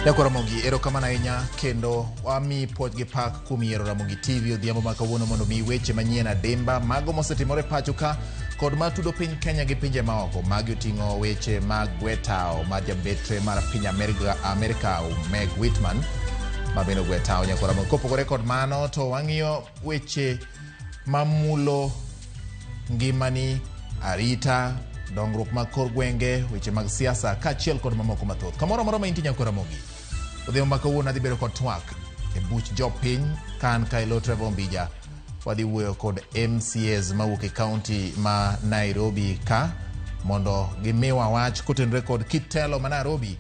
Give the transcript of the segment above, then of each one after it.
Nyakwa Ramogi, erokamano ahinya kendo wamiyi puoch gi pak kuom yiero Ramogi TV odhiambo ma kawuono mondo mi weche manyien adimba mago mosetimore pacho ka kod matudo piny Kenya gi pinje maoko. Magi oting'o weche mag gwe tawo mar jambetre mar piny Amerika, Amerika Meg Whitman ma bende ogwe tawo nyakwa Ramogi. Kopogore kod mano to wang'iyo weche mamulo ngimani, arita, dongruok mag kor gwenge, weche mag siasa kaachiel kod mamoko mathoth. Kamoro amora ma intie nyakwa Ramogi, odhiambo ma kawuono adhi bedo kod twak e buch jopiny ka an ka elo Trevor Ombija. Wadhi wuoyo kod MCAs mawuok e kaunti ma Nairobi ka mondo gimiwa wach kotenore kod kit telo ma Nairobi.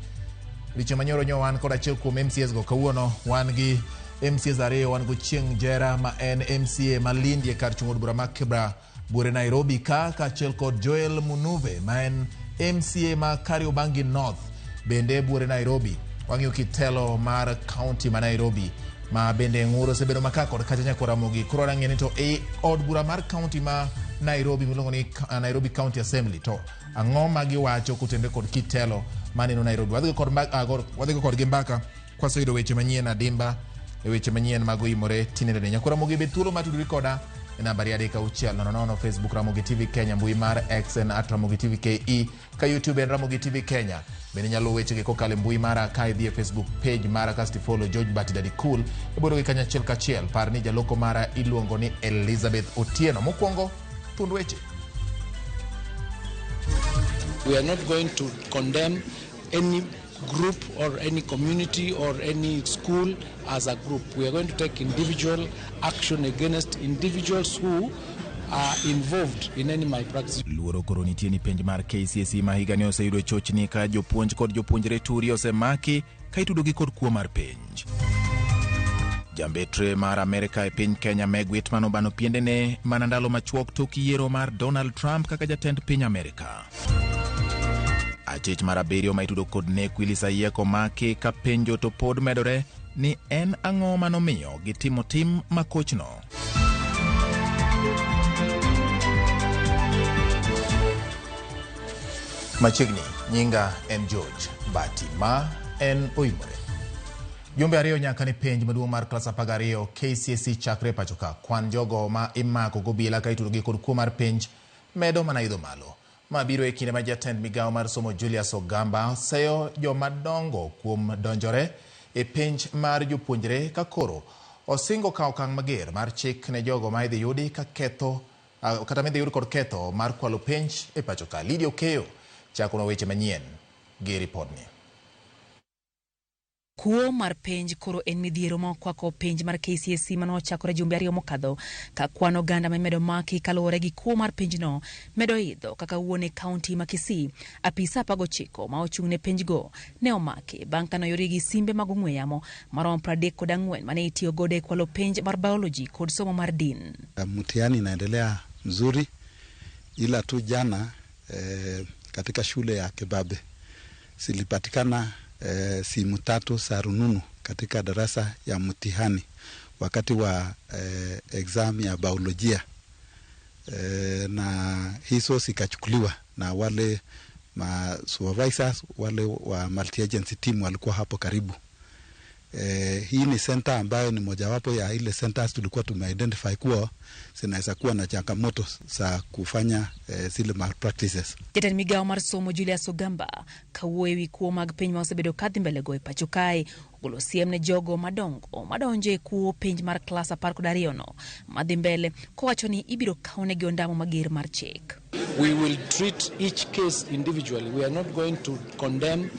Odiochieng' manyoro nyo wan kod achiel kuom MCAs go kawuono wan gi MCAs ariyo wan go Chieng' Jera ma en MCA ma Lindi e kar chung' od bura ma Kibra Buore Nairobi ka kaachiel kod Joel Munuve ma en MCA ma Kariobangi North bende Buore Nairobi. Wang'iyo kit telo mar kaunti ma Nairobi ma bende ng'ur osebedo maka kod kacha nyaka Ramogi. Koro wang'e ni to e od bura mar kaunti ma Nairobi miluongo ni Nairobi County Assembly to ang'o ma giwacho kotenore kod kit telo maneno Nairobi. Wadhigo kodgi mbaka kwaseyudo weche manyien adimba e weche manyien mag oimore tinendene. Nyakwa Ramogi be thuolo mar tudori koda e nambari 3600 Facebook Ramogi TV Kenya, mbui mar X en at Ramogi TV KE, ka YouTube en Ramogi TV Kenya. Bende inyalo luwo wechegi kokalo e mbui mara ka idhi e Facebook page mara kasto ifollow George Bati Daddy Cool. Ibodo gi kanyachiel kachiel. Par ni jaloko mara iluongo ni Elizabeth Otieno. Mokwongo, thund weche. We are not going to condemn any group or any community or any school as a group. We are going to take individual action against individuals who are involved in any malpractice. Luoro koro nitie ni penj mar KCSE ma higani oseyudo chochni ka jopuonj kod jopuonjre turi osemaki ka itudogi kod kuo mar penj. Jambetre mar Amerka e piny Kenya Meg Whitman obano piendene mana ndalo machuok tok yiero mar Donald Trump kaka jatend piny Amerka. Achich mar abiriyo ma itudo kod nek Willis Ayieko maki ka penjo to pod medore ni en ang'o manomiyo gitimo tim makochno. Machiegni, nyinga en George Bati ma en oimore. Jumbe ariyo nyaka ne penj maduong' mar klas 12 KCSE chakre e pacho ka. Kwan jogo ma imako gobila ka itudogi kod kuo mar penj medo mana idho malo. Ma biro e kinde ma jatend migawo mar somo Julius Ogamba seyo joma dongo kuom donjore e penj mar jopuonjre ka koro osingo kawo okang' mager mar chik ne jogo ma idhi yudi ka ketho kata midhi yud kod ketho mar kwalo penj e pacho ka. Lydia Okeyo chakonwa weche manyien gi ripodni. Kuo mar penj koro en midhiero ma okwako penj mar KCSE mane ochakore jumbe ariyo mokadho ka kwan oganda ma imedo maki kaluwore gi kuo mar penjno medo idho kaka wuon e kaunti ma Kisii. Apisa 19 ma ochung' ne penjgo ne omaki bang' kane oyudgi gi simbe mag ong'we yamo maromo 34 mane itiyo godo e kwalo penj mar biology kod somo mar din. Mtihani inaendelea mzuri ila tu jana katika shule ya Kibabe zilipatikana simu 3 za rununu katika darasa ya mtihani wakati wa exam ya biolojia, na hizo zikachukuliwa na wale ma supervisors wale wa multi-agency team walikuwa hapo karibu. Hii ni center ambayo ni mojawapo ya ile centers tulikuwa tumeidentify kuwa zinaweza kuwa na changamoto za kufanya zile malpractices. Jatend migawo mar somo Julius Ogamba kawuoyo ewi kuo mag piny ma osebedo kadhi mbele go e pacho kae ogolo siem ne jogo madongo madonjo e kuo penj mar klas 12 no madhi mbele kowacho ni ibiro kawnegi ondamo mager mar chik. We will treat each case individually. We are not going to condemn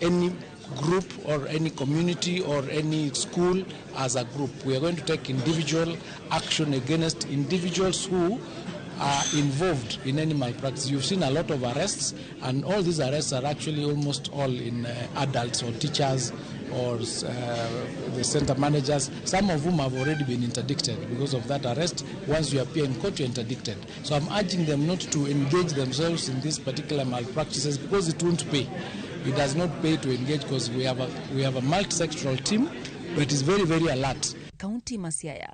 any group or any community or any school as a group. We are going to take individual action against individuals who are involved in any malpractice. You've seen a lot of arrests, and all these arrests are actually almost all in adults or teachers or the center managers, some of whom have already been interdicted because of that arrest. Once you appear in court, you're interdicted. So I'm urging them not to engage themselves in these particular malpractices because it won't pay. It does not pay to engage because we have a multi-sectoral team that is very, very alert. Kaunti ma Siaya,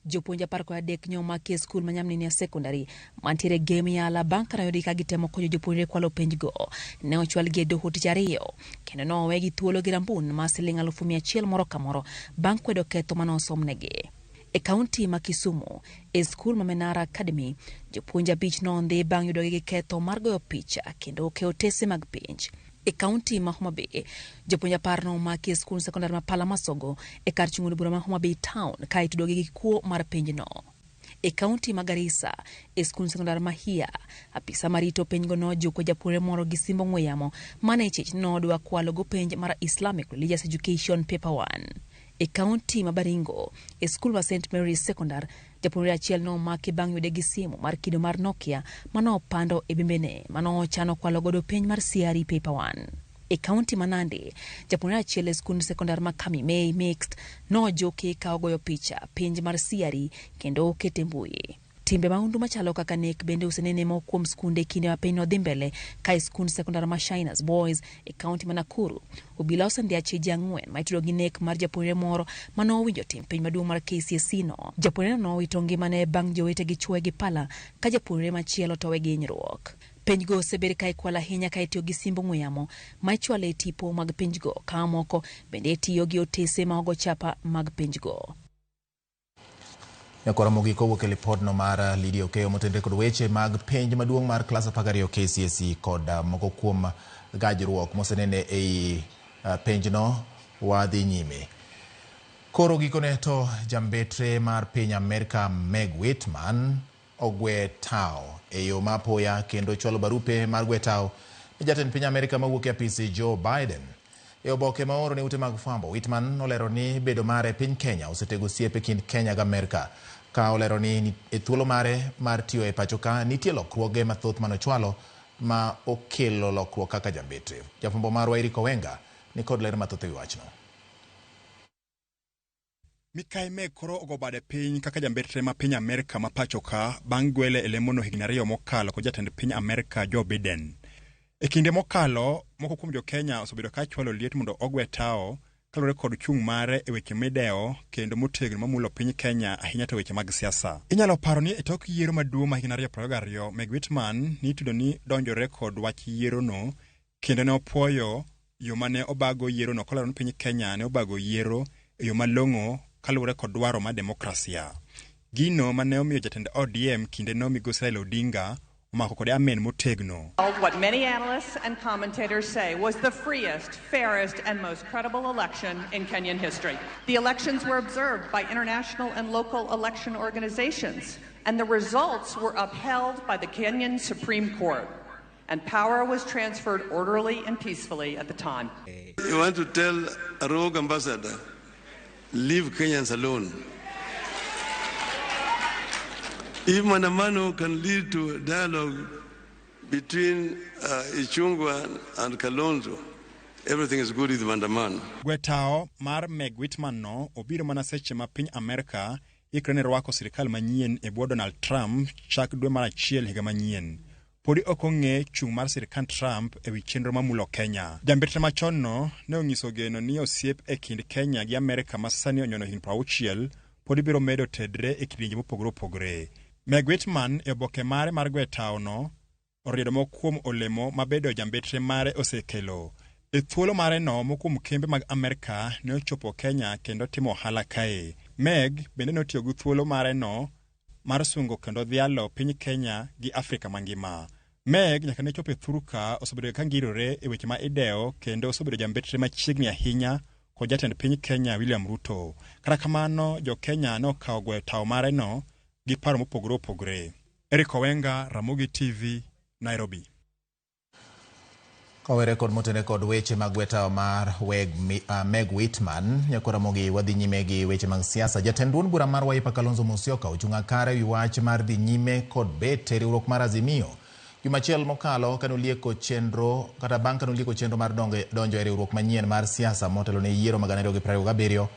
Jopuonj 13 ne omaki e skul ma Nyamninia Secondary mantiere Gem Yala bang' ka noyudgi ka gitemo konyo jopuonjre kwalo penjgo. Ne ochwalgi e doho tich ariyo kendo nowegi thuolo gi rambun mar siling 100,000 moro ka moro bang' kwedo ketho mane osomnegi. E kaunti ma Kisumu, e skul ma Menara Academy, jopuonj 5 nondhi bang' yudogi gi ketho mar goyo picha kendo keyo otese mag penj. E kaunti ma Homa Bay, jopuonj 10 nomaki e skul sekondar ma Pala Masogo e kar chung' od bura ma Homa Bay Town ka itudogi gi kuo mar penjno. E kaunti ma Garissa, e skul sekondar ma Hia, apisa marito penjgo nojuko japuonjre moro gi simb ong'we yamo mane chich nodwa kwalo go penj mar Islamic Religious Education Paper 1. E kaunti ma Baringo, e skul ma St Mary's Secondary, japuonjre achiel nomaki bang' yude gi simu mar kido mar Nokia manopando e bembene manochano kwalo godo penj mar CRE Paper 1. E kaunti ma Nandi, japuonjre achiel e skund sekondar ma Kamimei Mixed nojuki ka ogoyo picha penj mar CRE kendo okete mbui. Timbe mahundu machalo kaka nek bende osenene moko kuom skunde kinde ma piny nodhi mbele ka e skund sekondar ma Shiners Boys e kaunti ma Nakuru, obila osendhi achije 4 ma itudo gi nek mar japuonjre moro mane owinjo tim piny maduong' mar KCSE no. Japuonjre no nowito ngimane bang' jowete gi chuoye gi pala ka japuonjre machielo towe gi hinyruok. Penjgo osebed ka ikwalo ahinya ka itiyo gi simb ong'we yamo ma ichwalo e tipo mag penjgo ka moko bende itiyo gi otese ma ogo chapa mag penjgo. Nyakora mogik owuok e lipodno mar Lydia Okeyo motenre kod weche mag penj maduong' mar klas 12 KCSE kod moko kuom gajruok mosenene ei penjno. Wadhi nyime. Koro gikone to jambetre mar piny Amerka Meg Whitman ogwe tao e yo ma apoya kendo chwalo barupe mar gwe tao ne jatend piny Amerka mawuok e apisi Joe Biden. E oboke ma ooro ne ute mag fwambo, Whitman olero ni bedo mare e piny Kenya osetego osiep e kind Kenya gi Amerka, ka olero ni e thuolo mare mar tiyo e pacho ka nitie lokruoge mathoth manochwalo ma okelo lokruok kaka jambetre. Jafwambo marwa Eric Owenga ni kod ler mathoth e wi wachno. Mikai Meg koro ogo bade piny kaka jambetre ma piny Amerka ma pacho ka bang' gwele e lemono higni 2 mokalo kod jatend piny Amerka Joe Biden. E kinde mokalo, moko kuom jo Kenya osebedo ka chwalo liet mondo ogwe tao kaluwore kod chung' mare e weche midewo kendo motegno mamulo piny Kenya ahinya to weche mag siasa. Inyalo paro ni e tok yiero maduong' ma higni 2022, Meg Whitman nitudo ni donjore kod wach yierono kendo ne opuoyo yo mane obago yierono kolero ni piny Kenya ne obago yiero e yo malong'o kaluwore kod dwaro mar demokrasia. Gino mane omiyo jatend ODM kindeno migosi Raila Odinga omako kode amen motegno. What many analysts and commentators say was the freest, fairest, and most credible election in Kenyan history. The elections were observed by international and local election organizations, and the results were upheld by the Kenyan Supreme Court, and power was transferred orderly and peacefully at the time. You want to tell a rogue ambassador, leave Kenyans alone. If Maandamano can lead to dialogue between Ichung'wah and Kalonzo, everything is good with Maandamano. Gwe tao mar Meg Whitman no obiro mana seche ma piny Amerka ikre ne rwako sirikal manyien e bwo Donald Trump chak dwe mar achiel higa manyien. Podi ok ong'e chung' mar sirikand Trump e wi chenro mamulo Kenya. Jambetre machon no ne onyiso geno ni osiep e kind Kenya gi Amerka ma sani onyono higni 60 podi biro medo tedre e kidienje mopogore opogore. Meg Whitman e oboke mare mar gwe tao no oriedo moko kuom olemo ma bedo jambetre mare osekelo. E thuolo mare no, moko kuom kembe mag Amerka ne ochopo Kenya kendo timo ohala kae. Meg bende notiyo gi thuolo mare no mar sungo kendo dhialo piny Kenya gi Afrika mangima. Meg nyaka ne chopo e thurka osebedo ka ngirore e weche ma idewo kendo osebedo jambetre machiegni ahinya kod jatend piny Kenya William Ruto. Kata kamano, jo Kenya ne okawo gweyo tao mare no gi paro mopogore opogore. Eric Owenga, Ramogi TV, Nairobi. Kowere kod motene kod weche mag gwe tao mar Meg Whitman, nyakora Ramogi wadhi nyime gi weche mag siasa. Jatend duond bura mar Wiper Kalonzo Musyoka ochung' akare ewi wach mar dhi nyime kod bet e riwruok mar Azimio. Juma achiel mokalo kane olieko chenro kata bang' kane olieko chenro mar donjo e riwruok manyien mar siasa motelo ne yiero mag 2027,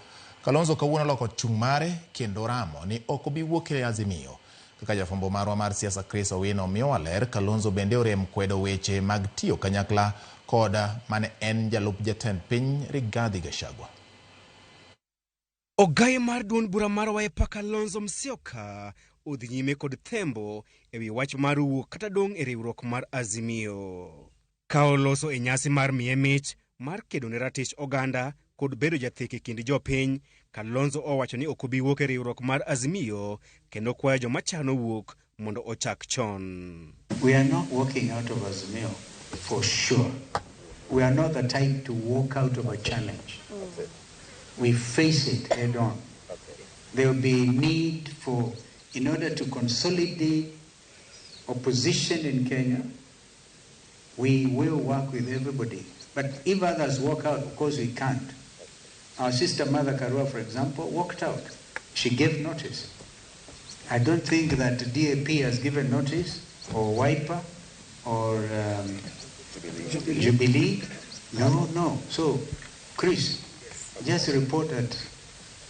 Kalonzo kawuono oloko chung' mare kendo ramo ni ok obi wuok e Azimio. Kaka jafwambo marwa mar siasa Chris Owino miyowa ler, Kalonzo bende orem kwedo weche mag tiyo kanyakla kod mane en jalup jatend piny Rigathi Gachagua. Ogaye mar duond bura mar Wiper Kalonzo Musyoka odhi nyime kod thembo ewi wach mar wuok kata dong' e riwruok mar Azimio. Ka oloso e nyasi mar miye mich mar kedo ne ratich oganda kod bedo jathek e kind jopiny, Kalonzo owacho ni ok obi wuok e riwruok mar Azimio kendo kwayo joma chano wuok mondo ochak chon. We are not walking out of Azimio for sure. We are not the type to walk out of a challenge. We face it head on. There will be need for, in order to consolidate opposition in Kenya, we will work with everybody. But if others walk out, of course we can't. Our sister Mother Karua, for example, walked out. She gave notice. I don't think that DAP has given notice, or Wiper, or Jubilee. No, no. So, Chris, just report that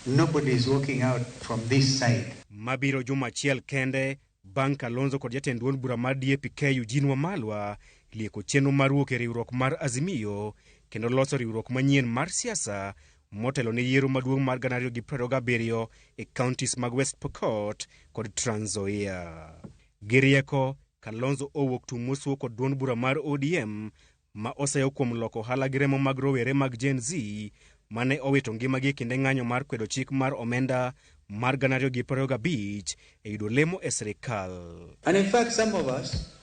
nobody is walking out from this side. Mabiro juma achiel kende bang' Kalonzo kod jatend duond bura mar DAP-K Eugene Wamalwa lieko chenro mar wuok e riwruok mar Azimio kendo loso riwruok manyien mar siasa motelo ne yiero maduong' mar 2027 e counties mag West Pokot kod Trans Nzoia. Gi rieko, Kalonzo owuok tung' mosuo kod duond bura mar ODM ma oseyo kuom loko ohala gi remo mag rowere mag Gen Z mane owito ngimagi e kinde ng'anyo mar kwedo chik mar omenda mar 2025 e yudo lemo e sirikal. And in fact, some of us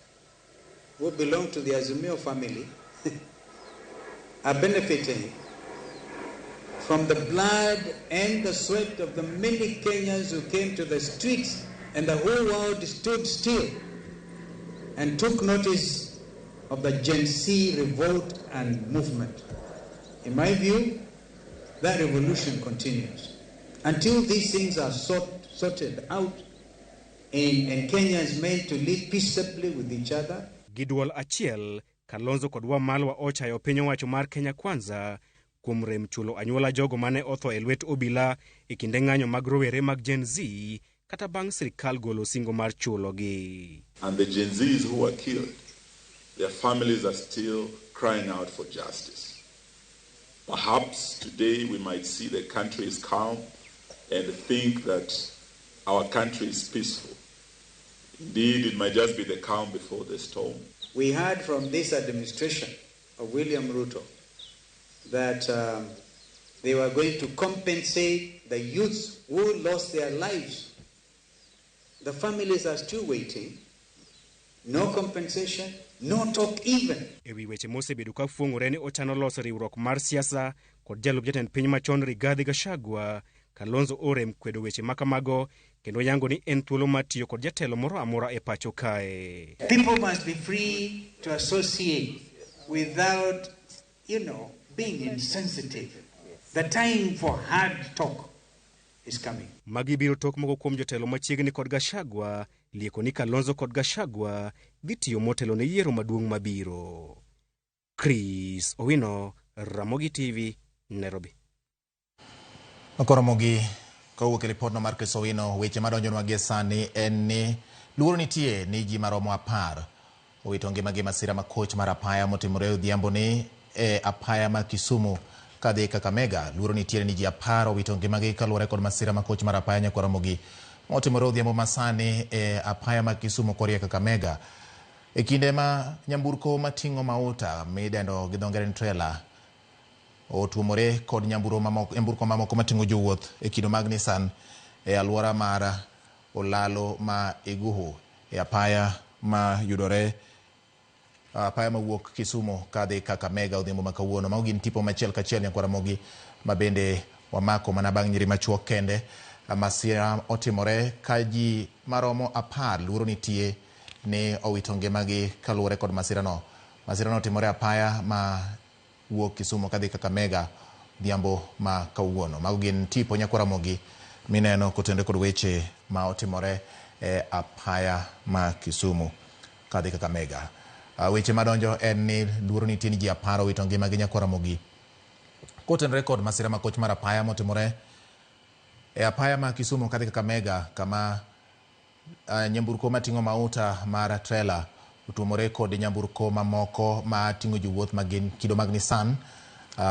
who belong to the Azimio family are benefiting from the blood and the sweat of the many Kenyans who came to the streets, and the whole world stood still and took notice of the Gen Z revolt and movement. In my view, that revolution continues. Until these things are sorted out and Kenyans made to live peaceably with each other. Gi duol achiel, Kalonzo kod Wamalwa ochayo piny owacho mar Kenya Kwanza kuom rem chulo anyuola jogo mane otho e lwet obila e kinde ng'anyo mag rowere mag Gen Z kata bang' sirikal golo singo mar chulogi. And the Gen Zs who were killed, their families are still crying out for justice. Perhaps today we might see the country is calm and think that our country is peaceful. Indeed, it might just be the calm before the storm. We heard from this administration of William Ruto that they were going to compensate the youths who lost their lives. The families are still waiting. No compensation, no talk even. Ewi weche mosebedo ka fuong'ore ni ochano loso riwruok mar siasa kod jalup jatend piny machon Rigathi Gachagua, Kalonzo orem kwedo weche makamago kendo yango ni en thuolo mar tiyo kod jatelo moro amora e pacho kae. People must be free to associate without being insensitive. The time for hard talk is coming. Magi biro tok moko kuom jotelo machiegni kod Gachagua lieko ni Kalonzo kod Gachagua dhi tiyo motelo ne yiero maduong' mabiro. Chris Owino, Ramogi TV, Nairobi. Koromogi kowuok e ripodno mar Chris Owino, weche madonjonwa gie sani en ni luoro nitie ni ji maromo 10 owito ngimagi masira makoch mar apaya motimore odhiambo ni e apaya ma Kisumu kadhi Kakamega. Luoro nitiere ni ji 10 owito ngimagi kaluwore kod masira makoch mar apaya nyakwaramogi motimore odhiambo masani e apaya ma Kisumu korie Kakamega. E kinde ma nyamburko mating'o mauta midendo gi dho ngere ni trailer otuomore kod nyamburko mamoko mating'o jowuoth e kido mag Nissan e alwora mar Olalo ma Iguhu e apaya ma yudore apaya mawuok Kisumu kadhi Kakamega odhiambo ma kawuono. Mago gin tipo machiel kachiel nyakwaramogi ma bende wamako mana bang' nyiri machuok kende. Masira otimore ka ji maromo 10 luoro nitie ni owito ngimagi kaluwore kod masirano. Masirano otimore apaya ma wuok Kisumu kadhi Kakamega odhiambo ma kawuono. Mago gin tipo nyakwaramogi mineno kotenore kod weche ma otimore e apaya ma Kisumu kadhi Kakamega. Weche madonjo en ni luoro nitie ni ji 10 owito ngimagi nyakwaramogi kotenore kod masira makoch mar apaya motimore e apaya ma Kisumu kadhi Kakamega kama nyamburko mating'o mauta mar trailer otuomore kod nyamburko mamoko ma ting'o jowuoth magin kido mag Nissan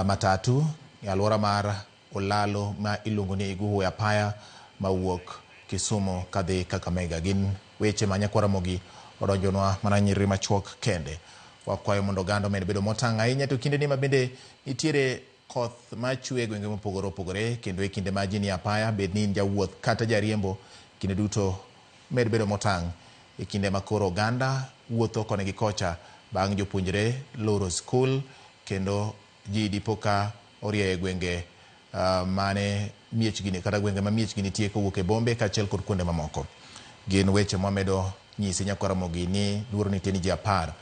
matatu e alwora mar olalo ma iluongo ni Iguhu e apaya mawuok Kisumu kadhi Kakamega. Gin weche ma nyakwar Ramogi odonjonwa mana nyiriri machuok kende. Wakwayo mondo oganda omed bedo motang' ahinya to kindeni ma bende nitiere koth machwe e gwenge mopogore opogore kendo e kinde ma ji nie apaya, bed ni in jawuoth kata jariembo, kinde duto med bedo motang' e kinde ma koro oganda wuotho koni gi kocha bang' jopuonjre loro skul kendo ji dipo ka orieyo e gwenge mane miechgi kata gwenge ma miechgi nitie kowuok e bombe kaachiel kod kuonde mamoko. Gin weche mwamedo nyisi nyakwar Ramogi ni luoro nitie ni ji 10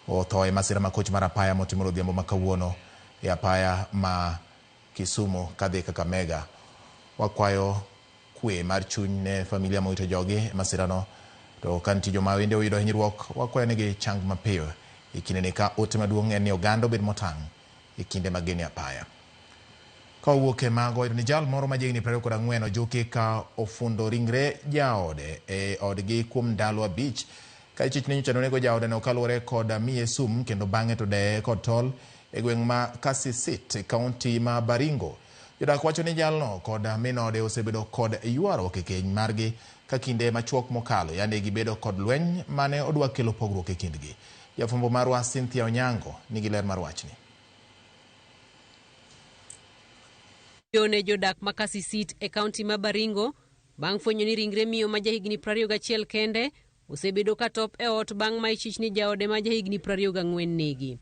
otho e masira ma koch mar apaya motimore odhiambo ma kawuono e apaya ma Kisumu kadhi Kakamega. Wakwayo kwe mar chuny ne familia mowito jogi e masirano, to ka nitie joma bende oyudo hinyruok, wakwayo negi chang mapiyo e kindeni ka ote maduong' en ni oganda obed motang' e kinde ma gin e apaya. Ka owuok e mago, ni jal moro ma jahigni 24 ojuki ka ofundo ringre jaode e odgi kuom ndalo 5 ka ichich ni nyocha nonego jaodeno kaluwore kod miye sum kendo bang'e to deye kod tol e gweng' ma Kasisit e kaunti ma Baringo. Jodak wacho ni jalno kod min ode osebedo kod ywaruok e keny margi ka kinde machuok mokalo yande gibedo kod lweny mane odwa kelo pogruok e kindgi. Jafwambo marwa Cynthia Onyango nigi ler mar wachni. Ne jodak ma Kasisit e kaunti ma Baringo bang' fwenyo ni ringre miyo ma jahigni 21 kende osebedo ka top e ot bang' ma ichich ni jaode ma jahigni 24 negi.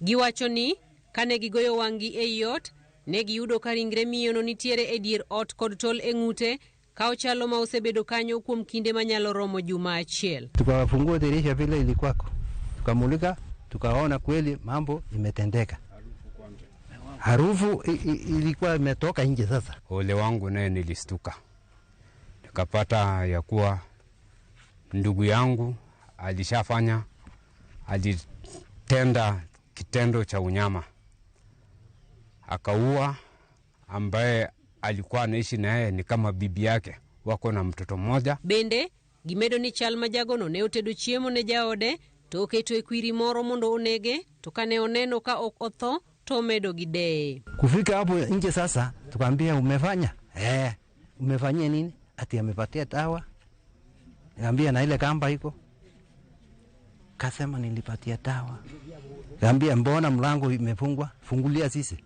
Giwacho ni kane gigoyo wang'gi ei ot, ne giyudo ka ringre miyono nitiere e dier ot kod tol e ng'ute ka ochalo ma osebedo kanyo kuom kinde manyalo romo juma achiel. Tukafungua dirisha vile ilikuwako, tukamulika, tukaona kweli mambo imetendeka. Harufu ilikuwa imetoka nje. Sasa ole wangu naye nilistuka, nikapata ya kuwa ndugu yangu alishafanya, alitenda kitendo cha unyama, akaua ambaye alikuwa anaishi naye ni kama bibi yake, wako na mtoto mmoja. Bende gimedo ni chal ma jagono ne otedo chiemo ne jaode to oketo e kwiri moro mondo onege, to kane oneno ka ok otho to omedo gi deye. Kufika hapo nje sasa, tukaambia umefanya umefanyia nini? Ati amepatia dawa. Niambia na ile kamba iko, kasema nilipatia dawa. Niambia mbona mlango imefungwa, fungulia sisi.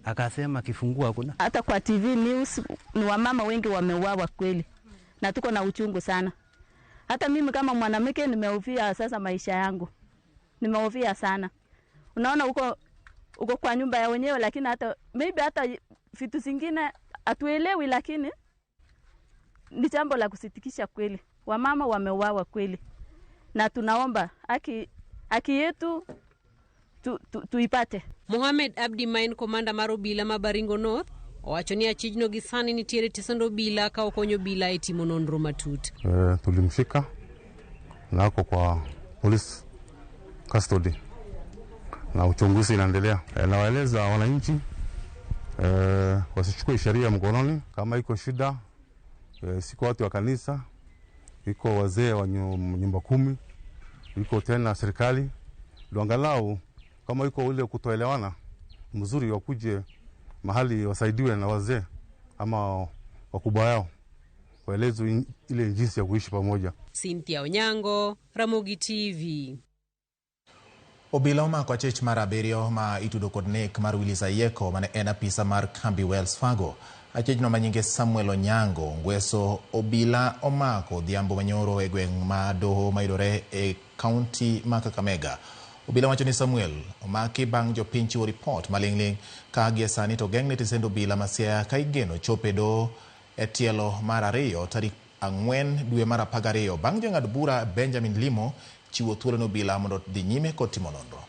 Akasema kifungua hakuna. Hata kwa TV news ni wamama wengi wameuawa kweli, na tuko na uchungu sana. Hata mimi kama mwanamke nimehofia sasa maisha yangu, nimehofia sana. Unaona uko kwa nyumba ya wenyewe, lakini hata maybe hata vitu zingine hatuelewi, lakini ni jambo la kusitikisha kweli. Wamama wameuawa kweli, na tunaomba haki yetu tuipate. Mohamed Abdi Main, komanda mar obila ma Baringo North, owacho ni achijno gi sani nitiere tesend obila ka okonyo obila e timo nonro matut. Tulimshika na ako kwa police custody na uchunguzi inaendelea. Nawaeleza wananchi wasichukue sheria mkononi. Kama iko shida, siko watu wa kanisa, iko wazee wa nyumba 10, iko tena serikali, ndio angalau kama iko ule kutoelewana mzuri wakuje mahali wasaidiwe na wazee ama wakubwa yao, waelezwe ile jinsi ya kuishi pamoja. Cynthia Onyango, Ramogi TV. Obila omako achich mar 7 ma itudo kod nek mar Willis Ayieko mane en apisa mar kambi Wells Fargo. Achijno manyinge Samuel Onyango Ngweso obila omako odhiambo manyoro e gweng' ma Doho mayudore e kaunti ma Kakamega. Obila wacho ni Samuel omaki bang' jopiny chiwo ripot maling'ling' ka gie sani to geng'ne tesend obila ma Siaya ka igeno chopo e doho e tielo mar 2 tarik 4 dwe mar 12 bang' jang'ad bura Benjamin Limo chiwo thuolo ne obila mondo dhi nyime kod timo nonro.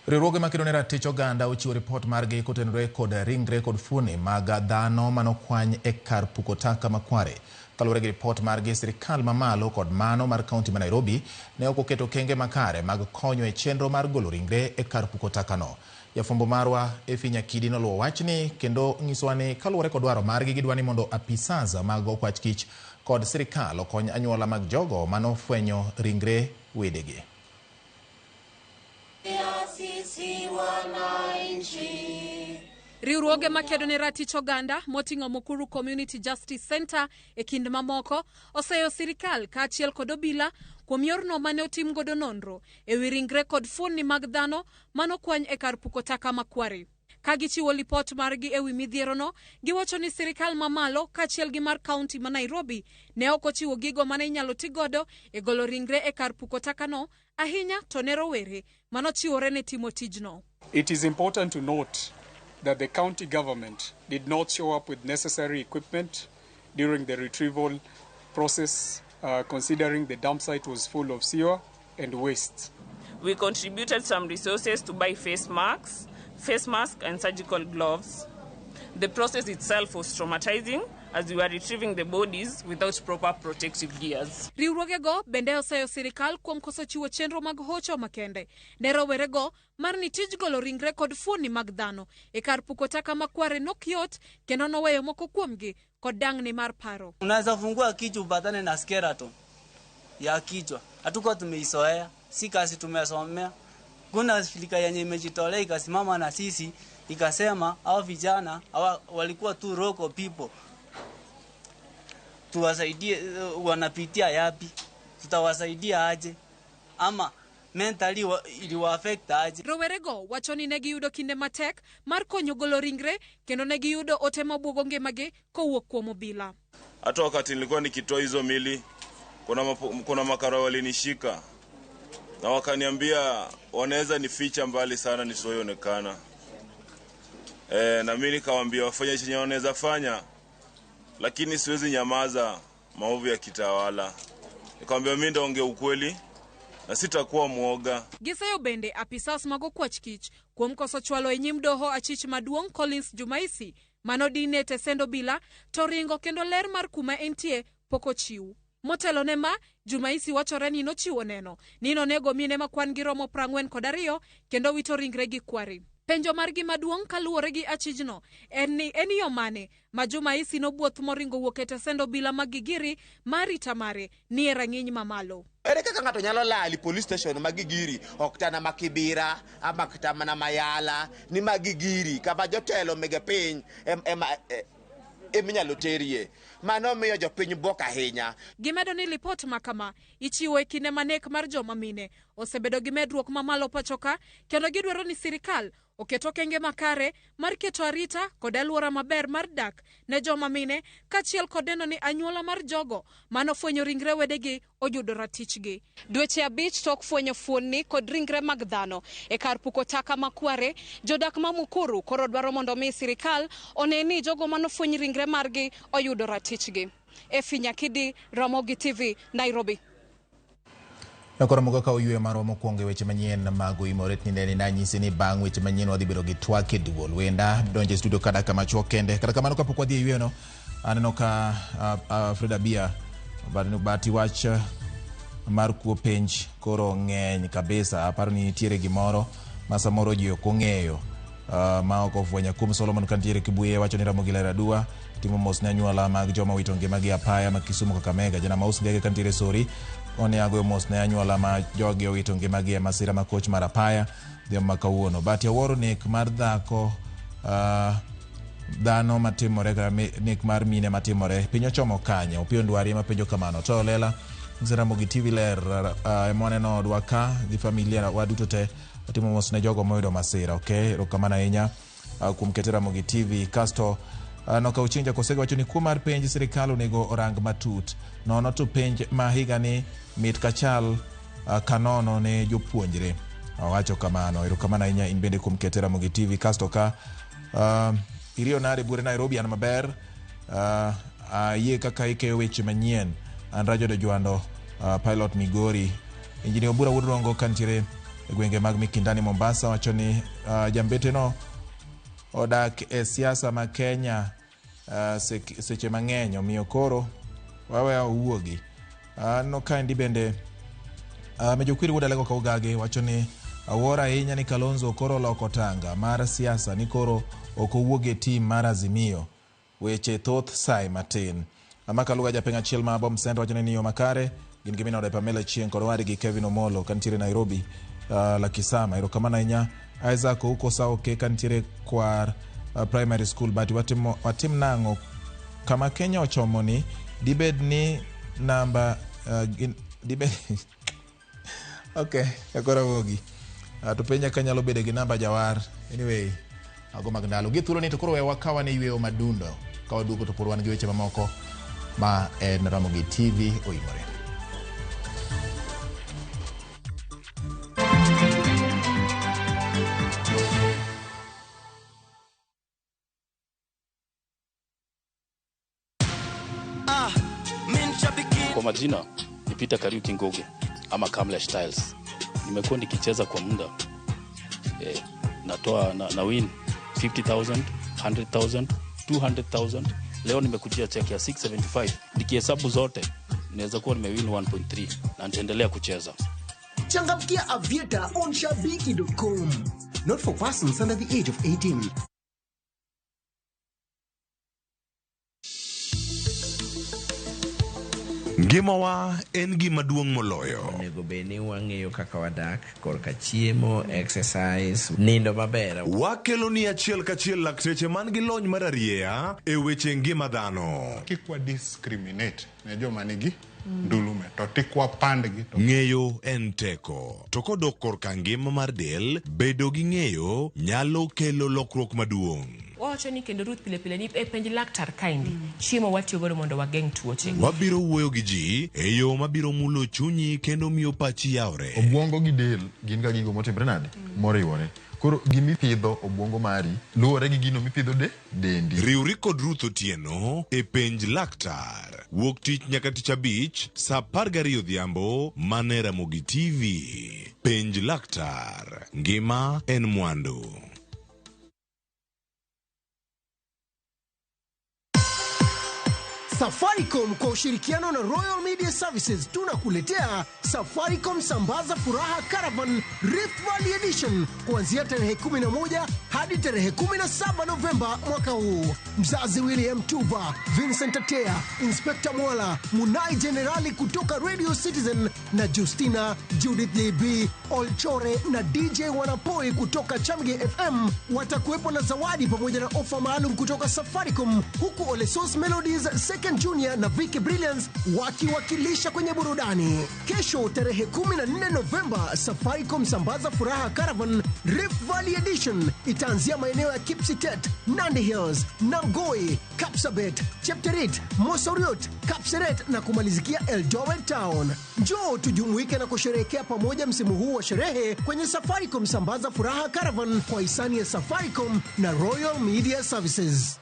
Riwruoge makedo ne ratich oganda ochiwo ripot margi kotenore kod ringre kod fuoni mag dhano manokwany e kar puko taka ma Kware. Kaluwore gi ripot margi, sirikal mamalo kod mano mar kaunti ma Nairobi ne ok oketo okenge makare mag konyo e chenro mar golo ringre e kar puko takano. Jafwambo marwa Efi Nyakidi noluwo wachni kendo nyisowa ni kaluwore kod dwaro margi gidwa ni mondo apisas mag okwach kich kod sirikal okony anyuola mag jogo manofwenyo ringre wedegi. Riwruoge makedo ne ratich oganda moting'o Mukuru Community Justice Center e kind mamoko oseyo sirikal kaachiel kod obila kuom yorno mane otim godo nonro ewi ringre kod fuonni mag dhano manokwany e kar puko taka ma Kware. Ka gichiwo lipot margi ewi midhierono, giwacho ni sirikal mamalo kaachiel gi mar kaunti ma Nairobi ne ok ochiwo gigo mane inyalo ti godo e golo ringre e kar puko takano, ahinya to ne rowere manochiwore ne timo tijno. It is important to note that the county government did not show up with necessary equipment during the retrieval process, considering the dump site was full of sewer and waste. We contributed some resources to buy face masks and surgical gloves. The process itself was traumatizing as we were retrieving the bodies without proper protective gears. Riwruogego bende oseyo sirikal kuom koso chiwo chenro mag hocho makende ne rowerego mar ni tij golo ringre kod fuonni mag dhano e kar puko taka ma Kware nok yot kendo noweyo moko kuomgi kod dang'ni mar paro. Unaweza fungua kichwa upatane na skeleton ya kichwa. Hatukuwa tumeizoea, si kazi tumesomea. Kuna shirika yenye imejitolea ikasimama na sisi ikasema hao vijana walikuwa tu local people, tuwasaidie, wanapitia yapi, tutawasaidia aje, ama mentally iliwa affect aje. Rowerego wacho ni ne giyudo kinde matek mar konyo golo ringre kendo ne giyudo ote mabuogo ngimagi kowuok kuom obila. Hata wakati nilikuwa nikitoa hizo mili, kuna makara walinishika na wakaniambia wanaweza nificha mbali sana nisionekana. Na mimi nikawaambia wafanye chenye wanaweza fanya, lakini siwezi nyamaza maovu ya kitawala. Nikamwambia mimi ndaongea ukweli na sitakuwa muoga. Giseyo bende apisas mag okwach kich kuom koso chwalo e nyim doho achich maduong' Collins Jumaisi manodine tesend obila to ringo kendo ler mar kuma entie pok ochiw. Motelo ne ma, Jumaisi wachore ni nochiwo neno ni nonego mine ma kwan gi romo 42 kendo wito ringre gi Kware. Penjo margi maduong' kaluwore gi achijno en ni en yo mane ma Jumaisi nobwoth moringo wuok e tesend obila mag Gigiri mar arita mare ni e rang'iny mamalo. Ere kaka ng'ato nyalo lali police station ma Gigiri, ok tana ma Kibira ama kata mana Mayala, ni ma Gigiri kama jotelo mege piny eminyalo terie. Mano miyo jopiny bwok ahinya. Gimedo ni lipot makama ichiwo e kinde ma nek mar joma mine osebedo gi medruok mamalo pachoka kendo gidwaro ni sirikal oket okenge makare mar keto arita kod alwora maber mar dak ne joma mine kaachiel kod neno ni anyuola mar jogo manofwenyo ringre wedegi oyudo ratichgi. Dweche 5 tok fwenyo fuonni kod ringre mag dhano e kar puko taka ma Kware, jodak ma Mukuru koro dwaro mondo mi sirikal one ni jogo manofweny ringre margi oyudo ratichgi. Efi Nyakidi, Ramogi TV, Nairobi. Koro mogo ka oyueyo marwa mokwongo e weche manyien mag oimore tindeni nanyisi ni bang' weche manyien wadhi bedo gi twak e duol. Wenda donjo e studio ka dakika machuok kende. Kata kamano kapok wadhi e yueyono, aneno ka Freda Bia Bahati wach mar kuo penj koro ng'eny kabisa. Aparo ni nitiere gimoro ma samoro ji ok ong'eyo ma ok ofwenyo. Kuom Solomon kantiere Kibuye wacho ni Ramogi ler adua timo mos ne anyuola mag joma wito ngimagi apaya ma Kisumu Kakamega. Jana Maus Ngege kantiere Sori one agoyo mos ne anyuola ma jogi owito ngimagi e masira ma koch mar apaya dhiambo ma kawuono. Bahati awuoro nek mar dhako dhano matimore kata nek mar mine matimore piny ochomo kanye. Opiyo Ndwari ema penjo kamano. To Lela Ramogi TV ler ema waneno odwa ka gi familia waduto te watimo mos ne jogo moyudo masira. Okay, erokamano ahinya kuom kete Ramogi TV. Kasto noka Ochieng' Jakosega wacho ni kuo mar penj sirikal onego orang matut nono to penj ma higani mit kachal kanono ne jopuonjre. Owacho kamano. Erokamano ahinya in bende kuom kete Ramogi TV. Kasto ka iriyo nade buore Nairobi an maber ayie kaka ikeyo weche manyien. An Rajodo Jwando pilot Migori. Injinia Obura Wuod Rongo kantiere e gwenge mag Mikindani Mombasa wacho ni jambete no odak e siasa ma Kenya seche mang'eny omiyo koro waweyo owuogi. No kaendi bende Mejo Kwiri Wuod Alego Kaugage wacho ni Awuoro ahinya ni Kalonzo koro oloko tanga mar siasa ni koro ok owuog e tim mar Azimio. Weche thoth sae matin. Amaka Luga japeng' achiel ma Bom Center wacho ni yo makare gin gi minode Pamela Chieng' kod owadgi Kevin Omolo kantiere Nairobi Lakisama. Erokamano ahinya Isaac Ouko Saoke kantiere Kwar Primary School. But watim nang'o kama Kenya ochomo ni dibed ni namba dibed okay, koro awogi. To penja ka nyalo bedo gi namba jawar. Anyway, mago mag ndalo. Gi thuolo ni to koro we wakawa ne yweyo madundo. Ka waduogo to pod wan gi weche mamoko ma en Ramogi TV oimore. Kwa majina ni Peter Kariuki Ngugi ama Kamlesh Tiles. Nimekuwa nikicheza kwa muda. Natoa na win 50,000, 100,000, 200,000. Leo nimekujia check ya 675. Nikihesabu zote naweza kuwa nimewin 1.3 na nitaendelea kucheza. Changamkia Aviator on shabiki.com. Not for persons under the age of 18. Ngimawa en gima duong' moloyo. Onego bed ni wang'eyo kaka wadak korka chiemo, exercise, nindo maber. Wakelo ni achiel kachiel lakteche man gi lony mar arieya e weche ngima dhano. Kik wa discriminate ne joma nigi ndulume to tik wapandgi. Ng'eyo en teko. To kodok korka ngima mar del, bedo gi ng'eyo nyalo kelo lokruok maduong'. Wawacho ni kendo Ruth pile pile ni e penj laktar kaendi chiemo watiyo godo mondo wageng' tuoche. Wabiro wuoyo gi ji e yo mabiro mulo chunyi kendo miyo pachi yawre. Obwongo gi del gin ga gigo motimre nade? Moriwore. Koro gimipidho obwongo mari luwore gi gino mipidho dendi. Riwri kod Ruth Otieno e penj laktar. Wuok tich nyaka tich abich saa 12 odhiambo mane Ramogi TV. Penj laktar. Ngima en mwandu. Safaricom kwa ushirikiano na Royal Media Services tunakuletea Safaricom Sambaza Furaha Caravan Rift Valley Edition kuanzia tarehe 11 hadi tarehe 17 Novemba mwaka huu. Mzazi William Tuva, Vincent Atea, Inspector Mwala, Munai Generali kutoka Radio Citizen na Justina, Judith JB, Olchore na DJ Wanapoi kutoka Chamge FM watakuwepo na zawadi pamoja na ofa maalum kutoka Safaricom, huku Olesos Melodies, Second Junior na Vicky Brilliance wakiwakilisha kwenye burudani. Kesho tarehe 14 Novemba, Safaricom Sambaza Furaha Caravan Rift Valley Edition itaanzia maeneo ya Kipsitet, Nandi Hills, Namgoi, Kapsabet, Chepterit, Mosoriot, Kapseret na kumalizikia Eldoret Town. Njoo tujumuike na kusherehekea pamoja msimu huu wa sherehe kwenye Safaricom Sambaza Furaha Caravan kwa hisani ya Safaricom na Royal Media Services.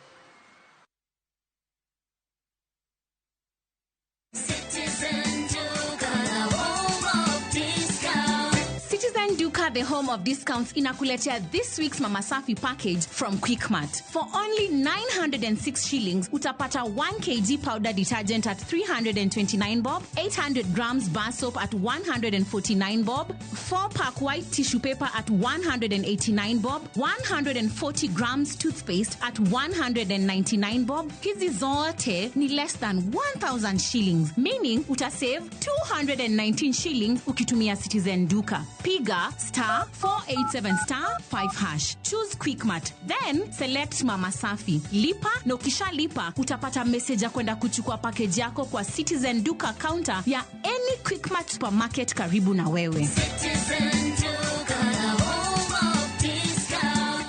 The home of discounts inakuletea this week's Mama Safi package from Quickmart. For only 906 shillings, utapata 1 kg powder detergent at 329 bob, 800 grams bar soap at 149 bob, 4-pack white tissue paper at 189 bob, 140 grams toothpaste at 199 bob. Hizi zote ni less than 1,000 shillings, meaning utasave 219 shillings ukitumia Citizen Duka. Piga *487*5#. Choose Quickmart, then select Mama Safi. Lipa na ukishalipa utapata message ya kwenda kuchukua package yako kwa Citizen Duka counter ya any Quickmart supermarket karibu na wewe. Citizen Duka, the home of discount.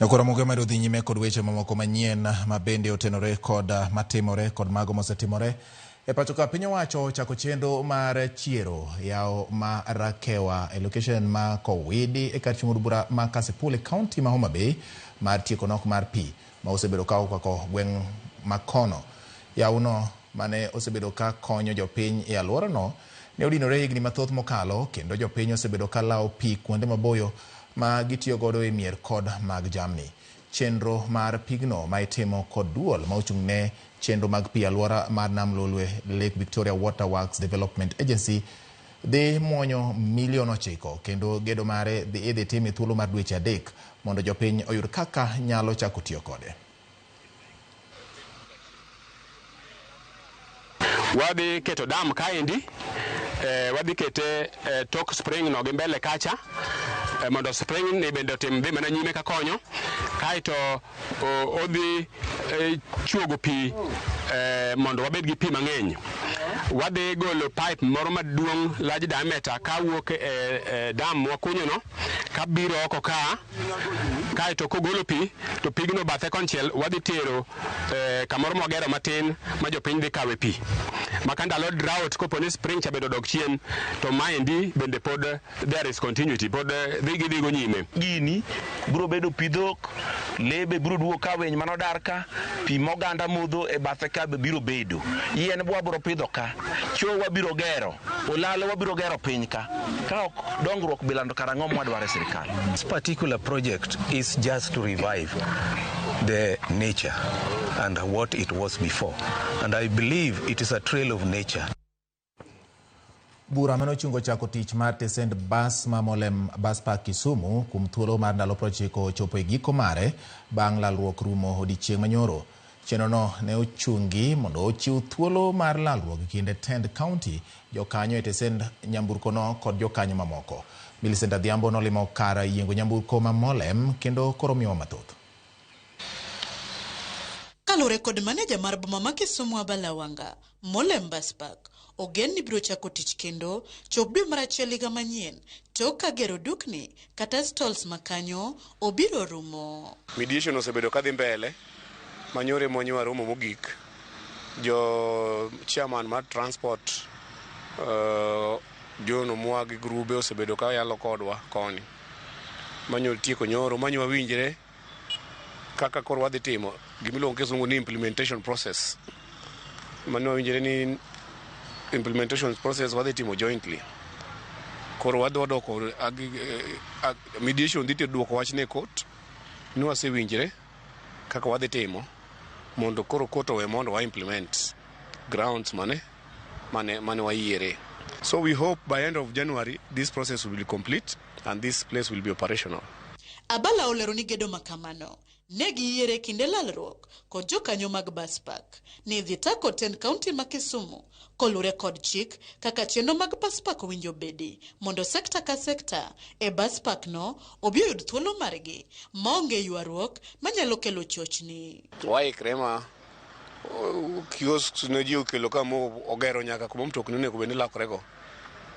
Nyakoro mogo medo dhi nyime kod weche mamoko manyien ma bende otenore kod matimore kod mago mosetimore e pacho ka. Piny owacho ochako chenro mar chiero yawo ma Rakewa e location ma Kowidi e kar chung' od bura ma Kasipul e kaunti ma Homa Bay mar tieko nok mar pi ma osebedo ka okwako gweng' makono. Yawono mane osebedo ka konyo jopiny e alworano ne odinore higni mathoth mokalo, kendo jopiny osebedo ka lawo pi kuonde maboyo ma gitiyo godo e mier kod mag jamni. Chenro mar pigno ma itimo kod duol ma ochung' ne chenro mag pi alwora mar Nam Lolwe Lake Victoria Water Works Development Agency dhi muonyo milion 9 kendo gedo mare idhi tim e thuolo mar dweche 3 mondo jopiny oyud kaka nyalo chako tiyo kode. Wadhi keto dam kaendi, wadhi kete tok spring no gi mbele kacha, mondo spring ni bende otim dhi mana nyime kakonyo, kaeto odhi chuogo pi mondo wabed gi pi mang'eny. Wadhi golo pipe moro maduong' large diameter kawuok e dam mwakunyo no kabiro oko ka, kaeto kogolo pi to pigno bathe konchiel wadhi tero kamoro mwagero matin ma jopiny dhi kawe pi. Maka ndalo drought kopo ni spring cha bende odok chien to maendi bende pod there is continuity, pod dhi gidhigo nyime. Gini biro bedo pi dhok, le be biro duogo ka winy manodar ka, pi moganda modho e bathe ka be biro bedo. Yien be wabiro pidho ka, choo wabiro gero, olalo wabiro gero piny ka. Ka ok dongruok bilando karang'o mwadwaro e sirikal. This particular project is just to revive the nature and what it was before. And I believe it is a trail of nature. Bura mane ochungo chako tich mar tesend bas ma Molem Bus Park Kisumu kuom thuolo mar ndalo 90 ochopo e giko mare bang' lalruok rumo odiechieng' manyoro. Chenrono ne ochungi mondo ochiw thuolo mar lalruok e kind tend county, jokanyo e tesend nyamburkono kod jokanyo mamoko. Millicent Adhiambo nolimo kar yiengo nyamburko ma Molem kendo koro miyowa mathoth. Kaluwore kod maneja mar boma ma Kisumu Abala Wanga, Molem Bus Park ogen ni biro chako tich kendo chop dwe mar achiel higa manyien tok ka gero dukni kata stalls makanyo obiro rumo. Mediation osebedo kadhi mbele manyore monyo romo mogik. Jo chairman mar transport John Omwa gi grube osebedo ka yalo kodwa koni. Manyo tieko nyoro manyo wawinjre kaka koro wadhi timo gimiluongo kisungu ni implementation process. Mano wawinjre ni implementation process wadhi timo jointly. Koro wadhi wadoko mediation dhi duoko wach ne court ni wasewinjre kaka wadhi timo mondo koro court owe mondo wa implement grounds mane wayiere. So we hope by end of January this process will be complete and this place will be operational. Abala olero ni gedo makamano ne giyiere kinde lalruok kod jokanyo mag bus park ni dhi tako tend kaunti ma Kisumu kolure kod chik kaka chenro mag bus park owinjo bedi mondo sekta ka sekta e bus park no obi oyud thuolo margi maonge ywaruok manyalo kelo chochni. Waikre ma kiosks ne ji okelo ka mo ogero nyaka kuma mtokni onego bed ni lokrego.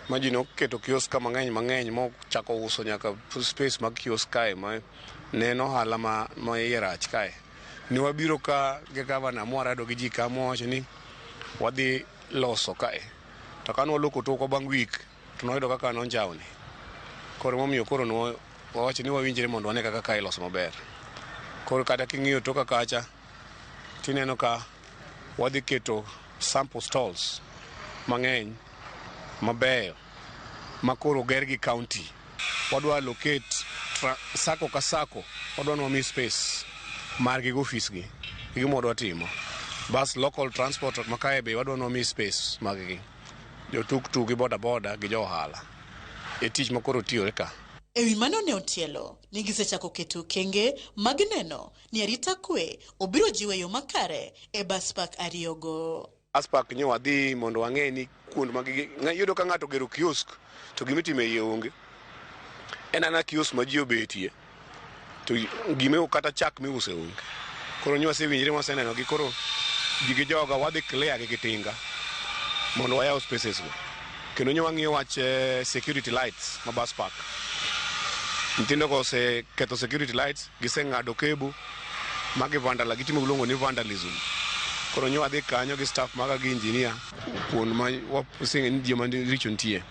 Ma ji noketo kiosk ka mang'eny mochako uso nyaka space mag kiosk kae ma neno ohala ma iye rach kae. Ne wabiro ka gi gavana mwarado gi ji ka mowacho ni wadhi loso kae. To ka nwaloko tokwa bang' week to nwayudo kaka nonjawni. Koro momiyo koro wawacho ni wawinjre mondo wane kaka kae iloso maber. Koro kata king'iyo toka kacha tineno ka wadhi keto sample stalls mang'eny mabeyo ma koro ger gi county. Wadwa allocate sako ka sako, wadwa ni wami space margi gi ofis gi. Gima wadwa timo. Bas local transport ma kae be wadwa ni wami space mag gi. Jo tuk-tuk gi boda boda gi jo ohala. E tich ma koro tiyore ka. Ewi mano ne otielo ni gisechako keto okenge mag neno ni arita kwe obiro jiwo e yo makare e bus park ariyogo. Bus park nyo wadhi mondo wang'e ni kuond mag iyudo ka ng'ato ogero kiosk to gimitimo e iye onge. En ana kiosk ma ji obetie to gime kata chak miuso onge. Koro nyo wasewinjre waseneno gi koro ji gi joga wadhi clear gi tinga mondo wayaw spaces go. Kendo nyo wang'iyo wach security lights ma bus park. Nyithindo go oseketho security lights, giseng'ado cable magi vandala gitimo gimiluongo ni vandalism. Koro nyo wadhi kanyo gi staff maga gi engineer kuond ma waseng'e ni joma richo nitie.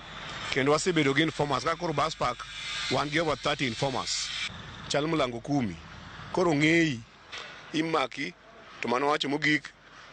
Kendo wasebedo gi informers kaka koro bus park wan gi over 30 informers. Chal mlango 10. Koro ng'eyi imaki to mano wacho mogik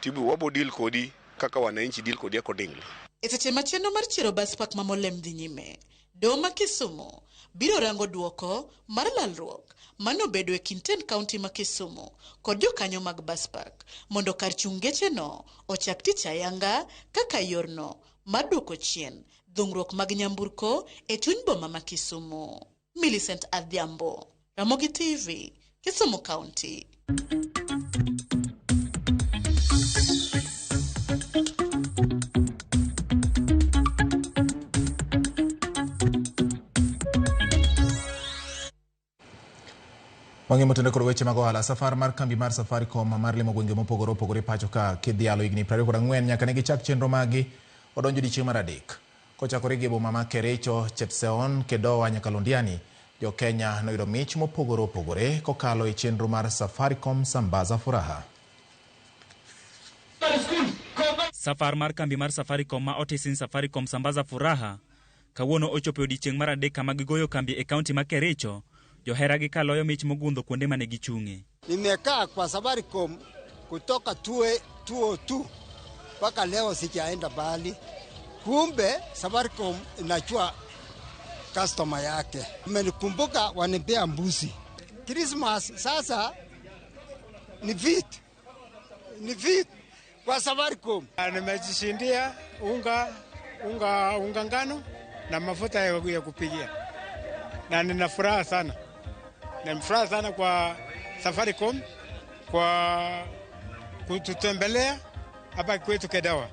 tibu wabo deal kodi kaka wananchi deal kodi accordingly. E seche ma chenro mar chiero bus park ma Molem dhi nyime, doho ma Kisumu biro rango duoko mar lalruok manobedo e kind tend kaunti ma Kisumu kod jokanyo mag bus park mondo kar chung' gecheno ochak tich ayanga kaka yorno mar duoko chien dhungruok mag nyamburko e chuny boma ma Kisumu. Millicent Adhiambo, Ramogi TV, Kisumu County. Wang'e motende kod weche mag ohala. Safar mar kambi mar Safaricom mar limo gwenge mopogore opogore pacho ka kidhialo higni 24 nyaka ne gichak chenro maggi odonjo odiechieng' mar adek. Kochakore gi boma ma Kericho, Chepseon, Kedowa nyaka Londiani, jo Kenya noyudo mich mopogore opogore kokalo e chenro mar Safaricom Sambaza Furaha. Safar mar kambi mar Safaricom ma otis ni Safaricom Sambaza Furaha kawuono ochopo e odiechieng' mar adek kama gigoyo kambi e kaunti ma Kericho. Johera gi ka loyo mich mogundho kuonde mane gichung'e. Nimekaa kwa Safaricom kutoka tuo tu mpaka leo sijaenda mbali. Kumbe Safaricom inajua customer yake. Mmenikumbuka, wanipea mbuzi. Christmas sasa ni vitu. Ni vitu kwa Safaricom. Nimejishindia unga ngano na mafuta ya kupikia. Na nina furaha sana. Nina furaha sana kwa Safaricom kwa kututembelea hapa kwetu Kedawa.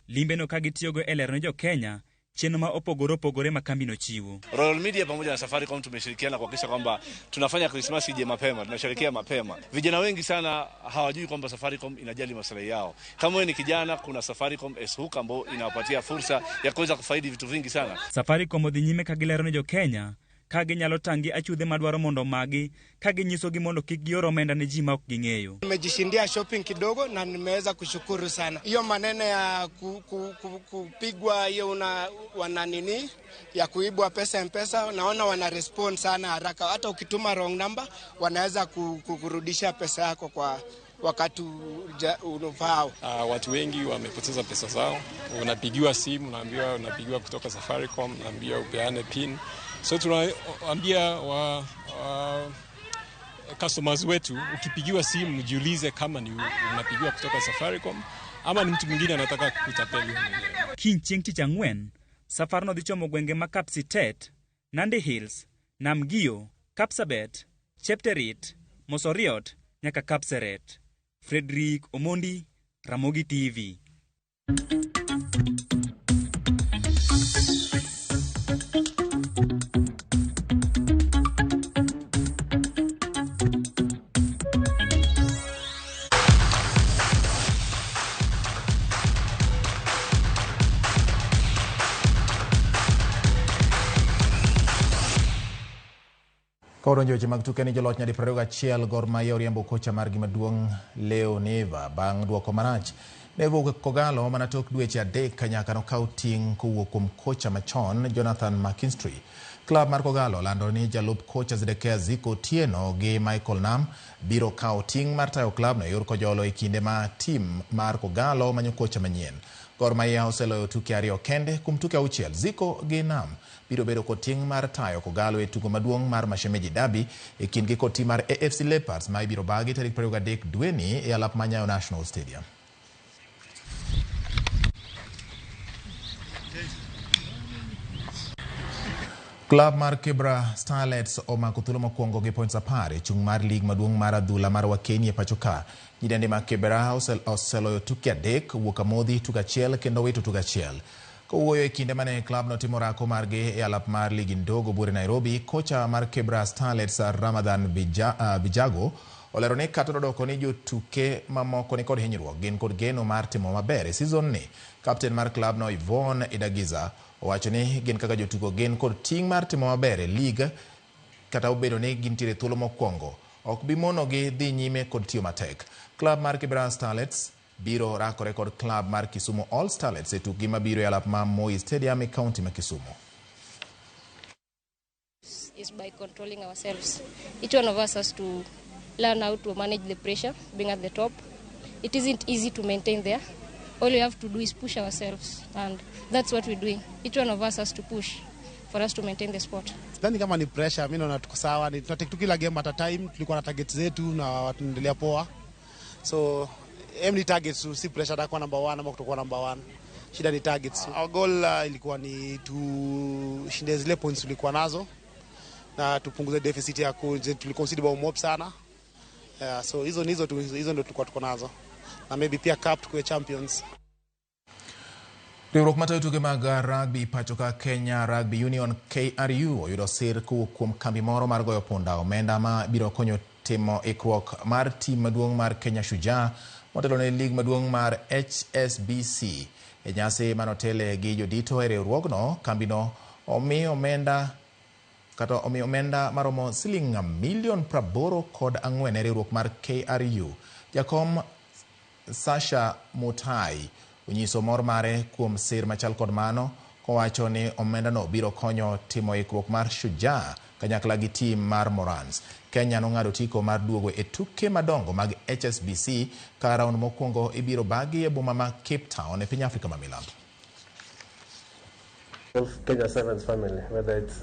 Limbe no ka gitiyogo e lero ne jo Kenya chenro ma opogore opogore ma kambi no chiwo. Royal Media pamoja na Safaricom tumeshirikiana kuhakikisha kwamba tunafanya Christmas ije mapema, tunasherehekea mapema. Vijana wengi sana hawajui kwamba Safaricom inajali maslahi yao. Kama wewe ni kijana, kuna Safaricom S-Hook ambayo inawapatia fursa ya kuweza kufaidi vitu vingi sana. Safaricom odhi nyime ka gilero ne jo Kenya ka ginyalo tang' gi achudhe madwaro mondo magi ka ginyisogi mondo kik gior omenda ne ji ma ok ging'eyo. Nimejishindia shopping kidogo na nimeweza kushukuru sana. Hiyo maneno ya kupigwa hiyo wana nini ya kuibwa pesa M-Pesa, naona wana respond sana haraka. Hata ukituma wrong number wanaweza kukurudisha pesa yako kwa wakati unaofaa. Watu wengi wamepoteza pesa zao. Unapigiwa simu, unaambiwa unapigiwa kutoka Safaricom, unaambiwa upeane pin. So tunaambia wa customers wetu, ukipigiwa simu jiulize kama ni unapigiwa kutoka Safaricom ama ni mtu mwingine anataka kukutapeli mwenyewe. Kiny chieng' tich ang'wen, safarno dhi chomo gwenge ma Kapsitet, Nandi Hills, Namgio, Kapsabet, Chepterit, Mosoriot nyaka Kapseret. Frederick Omondi, Ramogi TV. Kodonjo weche mag tuke ni joloch nyadi 21 Gor Mahia oriembo kocha margi maduong' Leo Neva bang' duoko marach. Neva owuok Kogalo mana tok dweche 3 nyaka nokaw ting' kowuok kuom kocha machon Jonathan McKinstry. Klab mar Kogalo lando ni jalup kocha Zedekiah Ziko Otieno gi Michael Nam biro kawo ting' mar tayo klabno e yor kojolo e kinde ma tim mar Kogalo manyo kocha manyien. Gor Mahia oseloyo tuke 2 kende kuom tuke 6. Ziko gi Nam biro bedo kod ting' mar tayo Kogalo e tugo maduong' mar Mashemeji Derby e kindgi kod tim mar AFC Leopards ma ibiro bagi tarik 23 dweni e alap ma Nyayo National Stadium. Klab mar Kibra Starlets omako thuolo mokwongo gi points 10 e chung' mar lig maduong' mar adhula mar Wakeni e pacho ka. Nyidende mag Kibra oseloyo tuke 3, wuok amodhi tugo 1 kendo wito tugo 1. Kowuoyo e kinde mane klab notimo rako margi e alap mar ligi ndogo buore Nairobi, kocha mar Kibra Starlets Ramadhan Bijago olero ni kata odoko ni jotuke mamoko ni kod hinyruok, gin kod geno mar timo maber e season ni. Kapten mar klab no Yvonne Idagiza owacho ni gin kaka jotugo gin kod ting' mar timo maber e lig kata obedo ni gintiere thuolo mokwongo ok bi monogi dhi nyime kod tiyo matek. Klab mar Kibra Starlets biro rakore kod klab mar Kisumu All Starlets e tukgi mabiro e alap mar Moi Stadium e kaunti ma Kisumu. Is by controlling ourselves. Each one of us has to learn how to manage the pressure, being at the top. It isn't easy to maintain there, All we have to do is push ourselves, and that's what we're doing. Each one of us has to push for us to maintain the sport. Sidhani kama ni pressure, mimi naona tuko sawa, ni tunatake tu kila game at a time. Tulikuwa na target zetu na tunaendelea poa, so aim ni targets tu, si pressure atakuwa number one ama kutokuwa number one. Shida ni targets. Our goal ilikuwa ni tushinde zile points tulikuwa nazo na tupunguze deficit ya tuliconcede bao mob sana. Yeah, so hizo nizo tu, hizo ndio tulikuwa tuko nazo na maybe pia cup tukuwe champions. Riwruok matayo tuke mag rugby pacho ka Kenya Rugby Union KRU oyudo sir kowuok kuom kambi moro mar goyo punda omenda ma biro konyo timo ikruok mar tim maduong' mar Kenya Shujaa motelo ne lig maduong' mar HSBC. E nyasi manotele gi jodito e riwruogno, kambino omi omenda kata omi omenda maromo siling milion 84 e riwruok mar KRU. Jakom Sasha Mutai onyiso mor mare kuom sir machal kod mano kowacho ni omendano biro konyo timo ikruok mar Shujaa kanyakla gi tim mar Morans. Kenya nong'ado otiko mar duogo e tuke madongo mag HSBC ka raund mokwongo ibiro bagi e boma ma Cape Town e piny Afrika ma milambo. Kenya Sevens family, whether it's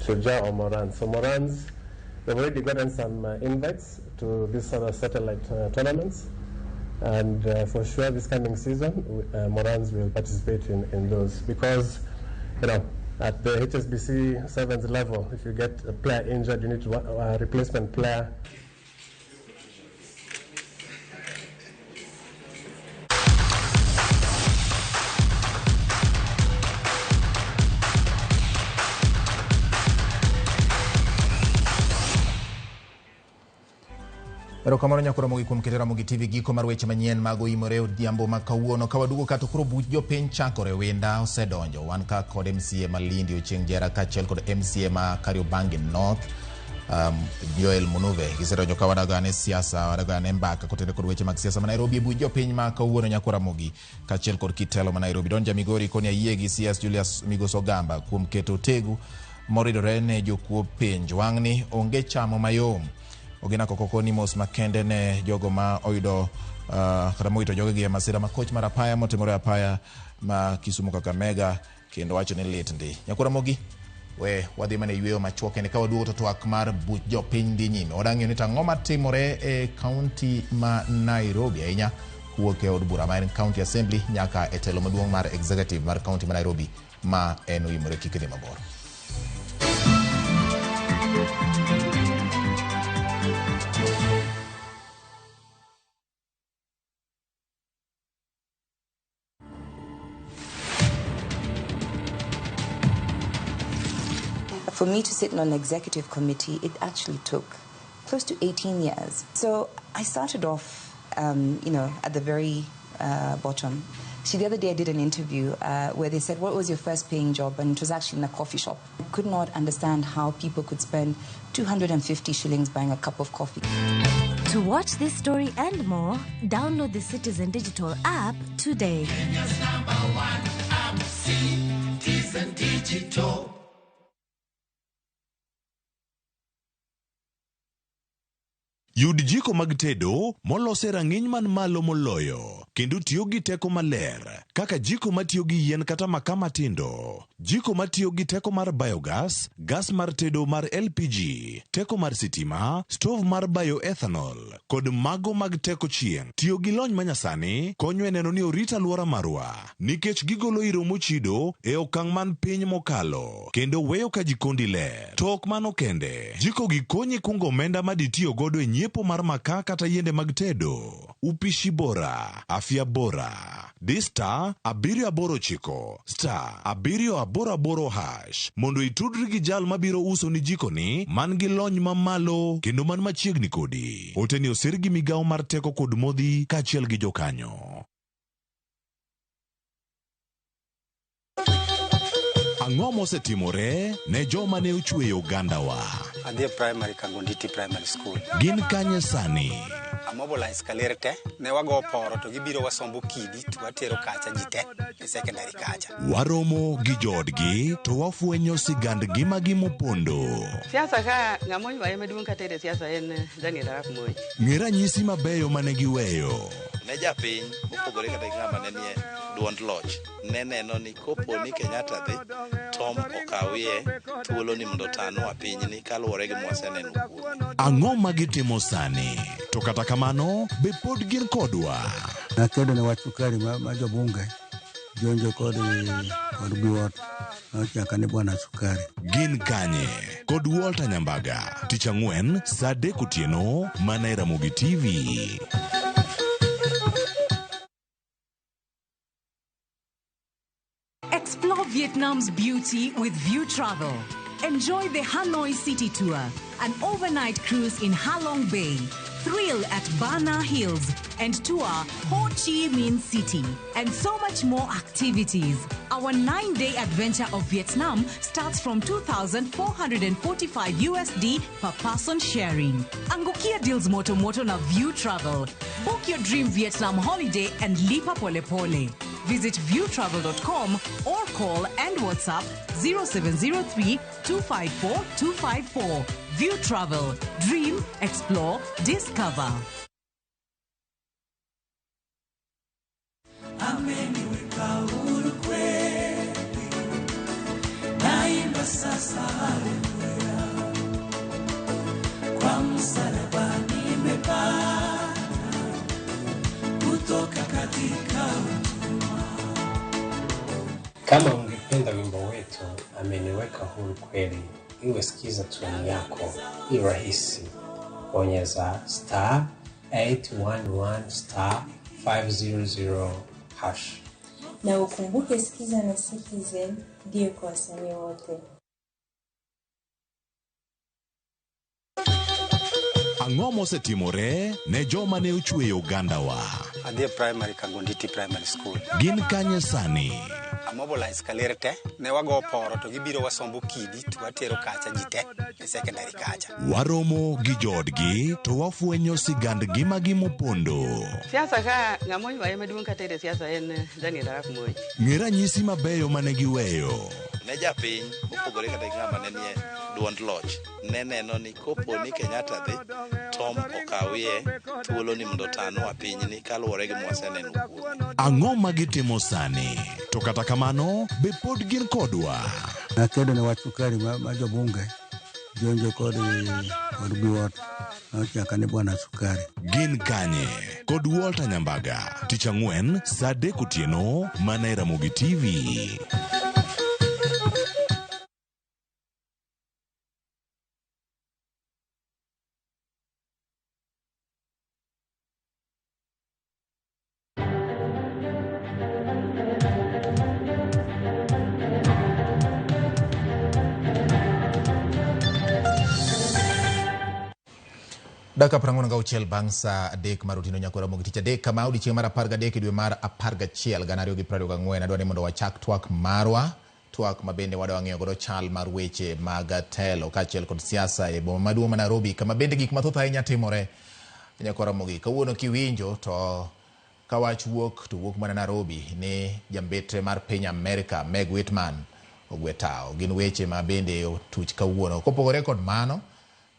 Shujaa or Morans. So Morans, they've already gotten some invites to these other satellite tournaments. And for sure this coming season, Morans will participate in those because, you know, at the HSBC Sevens level, if you get a player injured, you need a replacement player. Erokamano nyako Ramogi kuom keto Ramogi TV giko mar weche manyien mag oimore odhiambo ma kawuono. Ka waduogo ka to koro buch jopiny chakore winda osedonjo. Wan ka kod MCA ma Lindi Ochieng' Jera kaachiel kod MCA ma Kariobangi North Joel Munuve. Gisedonjo ka wadagane siasa, wadagane mbaka kotenore kod weche mag siasa ma Nairobi e buch jopiny ma kawuono nyako Ramogi kaachiel kod kitelo ma Nairobi. Donja Migori koni ayie gi CS Julius Migos Ogamba kuom keto otegu moridore ne jokuo penj. Wang'ni onge chamo mayom. Ogina kokoko ni mos makende ne jogo ma oyudo kata mowito jogegi e masira ma koch mar apaya motimore apaya ma Kisumu Kakamega kendo wacho ni lit ndi. Nyako Ramogi, we wadhi mana e yweyo machuok kendo ka waduogo to twak mar buch jopiny dhi nyime. Wadang'eyo ni to ang'o matimore e kaunti ma Nairobi ahinya kowuok e od bura ma en County Assembly nyaka e telo maduong' mar executive mar kaunti ma Nairobi ma en oimore kik idhi mabor. For me to sit on an executive committee, it actually took close to 18 years. So I started off, at the very bottom. See, the other day I did an interview where they said, what was your first paying job? And it was actually in a coffee shop. I could not understand how people could spend 250 shillings buying a cup of coffee. To watch this story and more, download the Citizen Digital app today. Kenya's number one app, Citizen Digital. Yud jiko mag tedo molos e rang'iny man malo moloyo kendo tiyo gi teko maler kaka jiko matiyo gi yien kata makaa matindo, jiko matiyo gi teko mar biogas, gas mar tedo mar LPG, teko mar sitima, stove mar bioethanol kod mago mag teko chieng'. Tiyo gi lony manyasani konyo e neno ni orit alwora marwa nikech gigolo iro mochido e okang' man piny mokalo kendo weyo ka jikondi ler. To ok mano kende, jiko gi konyi kungo omenda ma ditiyo godo e nyiepo mar makaa kata yiende mag tedo. Upishi bora, afya bora. Di *789 *788# mondo itudri gi jal mabiro uso ni jikoni man gi lony mamalo kendo man machiegni kodi. Oteni osir gi migawo mar teko kod modhi kaachiel gi jokanyo. Ang'o mosetimore ne joma ne ochweyo ogandawa? Adhi e primary Kangonditi Primary School. Gin kanye sani? Amobilize kaler te, ne wago poro to gibiro wasombo kidi to watero kacha ji te e secondary kacha. Waromo gi joodgi to wafwenyo sigand ngimagi mopondo. Siasa ka ng'ama oywaye maduong' katere siasa en Daniel Arap Moi. Ng'e ranyisi mabeyo mane giweyo. Ne japiny mopogore kata gi ng'ama ne nie duond loch ne neno ni kopo ni Kenyatta dhi Tom okawie thuolo ni mondo otanwa pinyni kaluwore gi mwaseneno kuome. Ang'o ma gitimo sani? To kata kamano, be pod gin kodwa? Nakedo ne wach sukari ma, ma jobunge jonjo kod kod biwot nochaka ni bwana sukari. Gin kanye? Kod Walter Nyambaga, tich ang'wen saa adek otieno mana e Ramogi TV. Explore Vietnam's beauty with View Travel. Enjoy the Hanoi City Tour, an overnight cruise in Halong Bay, thrill at Bana Hills, and tour Ho Chi Minh City, and so much more activities. Our 9-day adventure of Vietnam starts from 2,445 USD per person sharing. Angukia deals moto moto na View Travel. Book your dream Vietnam holiday and lipa pole pole. Visit viewtravel.com or call and WhatsApp 0703 254 254. View Travel. Dream, explore, discover. Ameniweka huru kweli, naimba sasa haleluya, kwa msalaba nimepata kutoka katika utumwa. Kama ungependa wimbo wetu ameniweka huru kweli, iwe sikiza tuni yako, i rahisi. Bonyeza star 811 star 500 hash. Na ukumbuke Sikiza na Citizen ndiyo kwa wasanii wote. Ang'o mosetimore ne joma ne ochweyo ogandawa? Adhi e primary Kagonditi Primary School. Gin kanye sani? Amobilize kaler te, ne wago poro to gibiro wasombo kidi to watero kacha ji te e secondary kacha. Waromo gi joodgi to wafwenyo sigand ngimagi mopondo. Siasa ka ng'ama oywaye maduong' kata e siasa en Daniel Arap Moi. Ng'e ranyisi mabeyo mane giweyo. Ne japiny mopogore kata gi ng'ama ne nie duond loch ne neno ni kopo ni Kenyatta dhi Tom okawie thuolo ni mondo otanwa pinyni kaluwore gi mwaseneno kuome. Ang'o ma gitimo sani? To kata kamano, be pod gin kodwa? Nakedo ne wach sukari ma, ma jobunge jonjo kod kod biwot nochaka ni bwana sukari. Gin kanye? Kod Walter Nyambaga, tich ang'wen saa adek otieno mana e Ramogi TV. Dakika 46 bang' saa 3 mar otieno nyaka Ramogi tich adek kama odiechieng' mar 13 e dwe mar 11 2024. Adwa ni mondo wachak twak marwa, twak ma bende wadwa ng'iyo godo chal mar weche mag telo kaachiel kod siasa e boma maduong' ma Nairobi, kama bende gik mathoth ahinya timore. Nyaka Ramogi, kawuono kiwinjo to ka wach wuok to wuok mana Nairobi ni jambetre mar piny Amerika Meg Whitman ogwe tao. Gin weche ma bende otuch kawuono. Kopogore kod mano,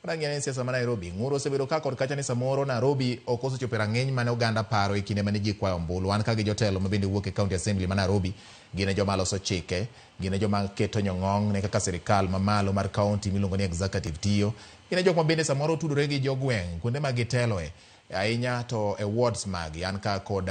Rangi ni siasa ma Nairobi ng'uro osebedo ka kod kacha ni samoro Nairobi ok osechopo e rang'iny mane oganda paro e kinde mane ji kwayo ombulu. Wan ka gi jotelo ma bende wuok e County Assembly ma Nairobi, gin e joma loso chike, gin e joma keto nyong'ong ne kaka sirikal mamalo mar county miluongo ni executive tiyo. Gin e jok ma bende samoro tudore gi jogweng' kuonde ma giteloe ahinya to e wards magi. An ka kod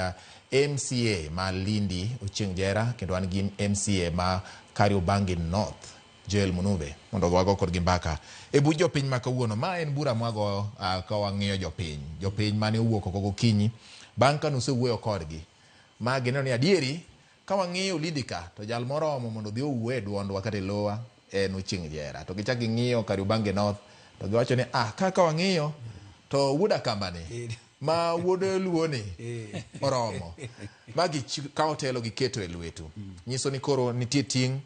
MCA ma Lindi Ochieng' Jera kendo an gi MCA ma Kariobangi North Joel Munuve mondo wago kodgi mbaka e buch jopiny ma kawuono. Ma en bura mwagoyo ka wang'iyo jopiny, jopiny mane owuok oko gokinyi bang' ka nosewuoyo kodgi ma gineno ni adieri ka wang'iyo Lindi ka to jal moromo mondo odhi owuo e duondwa kata e lowa en Ochieng' Jera. To gichak ging'iyo Kariobangi North to giwacho ni kaka wang'iyo to wuod Akamba ni ma wuod Luo ni oromo ma gikawo telo giketo e lwetu. Nyiso ni koro nitie ting'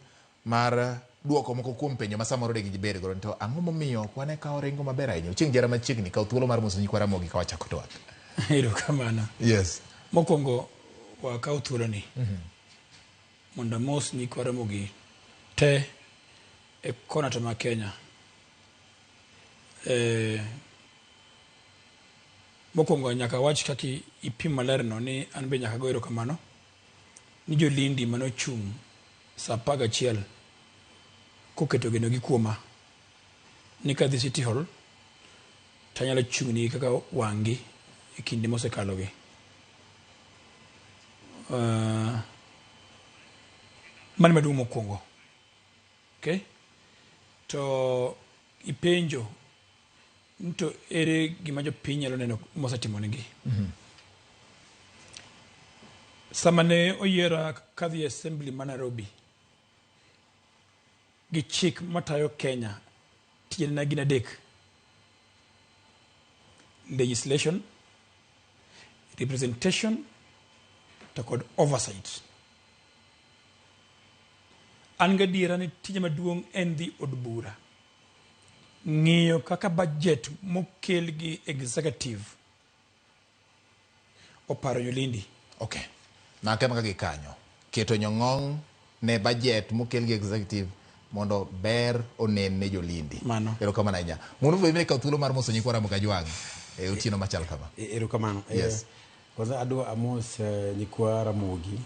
mar duoko moko kuom penjo ma samoro de gibed godo to ang'o momiyo ok wane ka oringo maber ahinya. Ochieng' Jera machiegni kaw thuolo mar moso nyikwa Ramogi ka wachako twak. Erokamano. Yes. Mokwongo wakaw thuoloni mondo amos nyikwa Ramogi te e kona te ma Kenya. Mokwongo nyaka awach kaka ipim maler no ni an be nyaka ago erokamano ni jolindi manochung' saa 11 koketo genogi kuoma ni kadhi City Hall tanyalo chung'nigi kaka wang'gi e kinde mosekalogi. Mano ema duong' mokwongo. Okay? To ipenjo ni to ere gima jopiny nyalo neno mosetimonegi. Sama ne oyiera kadhi e assembly ma Nairobi gi chik matayo Kenya, tijena gin adek. Legislation, representation to kod oversight. An gadiera ni tija maduong' en dhi od bura ng'iyo kaka budget mokel gi executive oparo jolindi. Okay. Nakem ka gikanyo. Keto nyong'ong' ne budget mokel gi executive mondo ber onen ne jolindi. Mano. Erokamano ahinya. Munuve imbe kaw thuolo mar moso nyikwa Ramogi Ajwang' e otieno machal kama. Erokamano. Yes. Kwanza adwa amos nyikwa Ramogi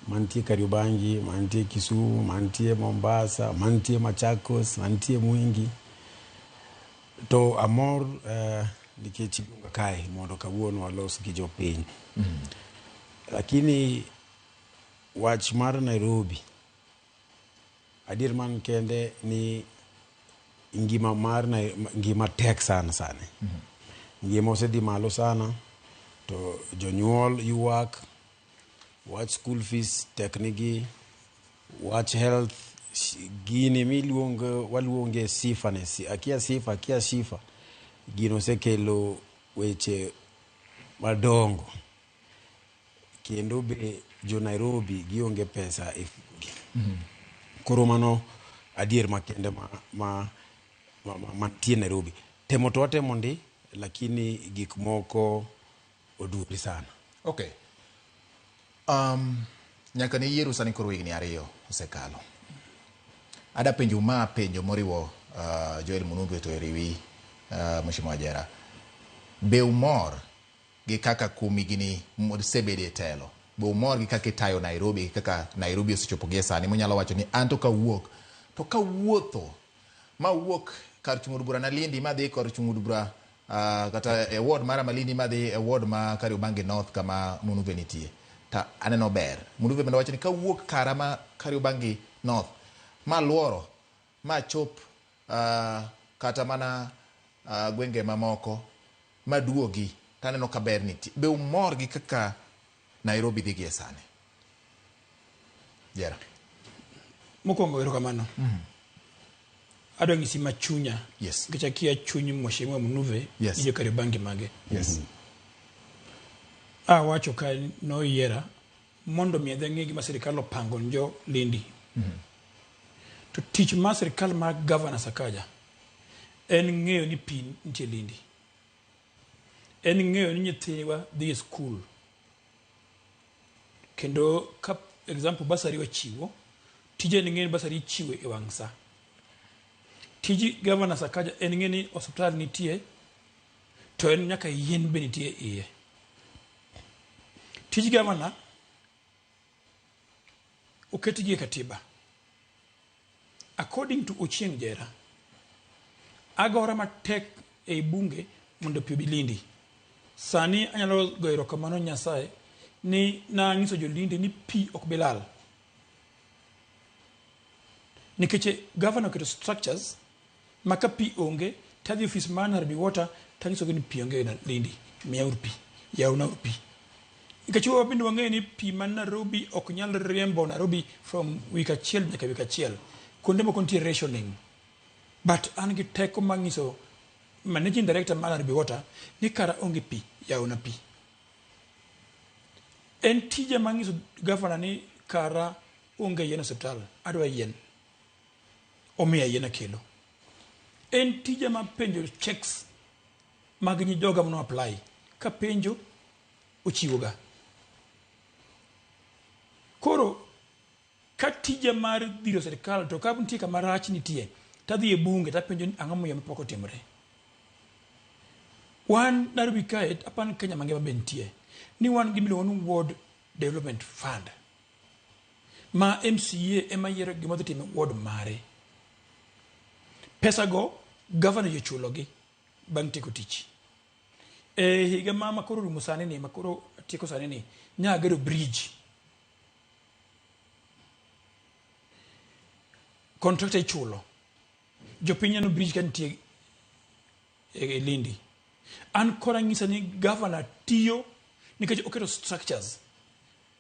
mantie Kariobangi, mantie Kisumu, mantie Mombasa, mantie Machakos, mantie Mwingi. To amor nikech iluonga kae mondo kawuono walos gi jopiny. Lakini wach mar Nairobi, adier man kende ni ngima mar ngima tek sana sani. Ngima osedhi malo sana to jonyuol ywak, wach school fees tek nigi, wach health gini miluongo waluonge sifa ne akia sifa akia sifa gino osekelo weche madongo kendo be jo Nairobi gionge pesa e fukogi. Koro mano adier makende mantie Nairobi. Temo to watemo ndi, lakini gik moko oduri sana. Okay. Nyaka ne yiero sani koro higni 2 osekalo. Ada penjo ma penjo moriwo Joel Munundwe to eriwi Mheshimiwa Jera. Be umor gi kaka kuom higni mosebedo e telo? Be umor gi kaka itayo Nairobi, kaka Nairobi osechopo gie sani munyalo wacho ni anto kawuok to kawuotho mawuok kar chung' od bura Nalindi madhi kar chung' od bura kata e ward mara Malindi madhi e ward ma Kariobangi North kama Munuve nitie ta aneno ber. Munuve bende wacho ni kawuok kara ma Kariobangi North maluoro machop kata mana gwenge mamoko maduogi taneno ka ber nitie. Be umor gi kaka Nairobi dhi gie sani? Jera. Mokwongo erokamano. Adwa nyisi machunya. Yes. Nikech akia chuny Mheshimiwa Munuve Yes. gi jo Kariobangi mage. Yes. Awacho ka noyiera mondo mi adhi ang'e gima sirikal opango ne jo Lindi. To tich mar sirikal mar Governor Sakaja en ng'eyo ni pi nitie Lindi. En ng'eyo ni nyithiwa dhi e skul. Kendo ka example basari wachiwo, tije en ng'eyo ni basari ichiwo e wang' sa. Tij Governor Sakaja en ng'eyo ni osiptal nitie to en nyaka yien be nitie iye. Tij governor oketgi e katiba. According to Ochieng' Jera, agora matek ei bunge mondo pi obi Lindi. Sani anyalo goyo erokamano Nyasaye ni nang'iso jolindi ni pi ok bi lal. Nikech governor oketo structures ma ka pi onge tadhi ofis mar Nairobi Water tanyisogi ni pi onge e Lindi, miyauru pi, yawnauru pi. Nikech wabende wang'eyo ni pi man Nairobi ok nyal riembo Nairobi from week achiel nyaka week achiel. Kuonde moko nitie rationing. But an gi teko mar nyiso managing director mar Nairobi Water ni kara onge pi, yawna pi. En tija mar nyiso governor ni kara onge yien e osiptal, adwa yien. Omiya yien akelo. En tija mar penjo checks mag joga mano apply. Kapenjo, ochiwoga. Koro ka tija mar dhiro sirikal to ka nitie kama rach nitie tadhi e bunge tapenjo ni ang'o momiyo pok otimore. Wan Nairobi kae apan Kenya mangima be nitie ni wan gi miluongo ni Ward Development Fund ma MCA ema yiero gima odhi timo e ward mare. Pesa go governor oyie chulogi bang' tieko tich. E higa ma makoro rumo sani ni makoro tieko sani ni nya agero bridge. Contractor ichulo. Jopiny neno bridge ka nitie e Lindi. An koro anyisa ni governor tiyo nikech oketo structures.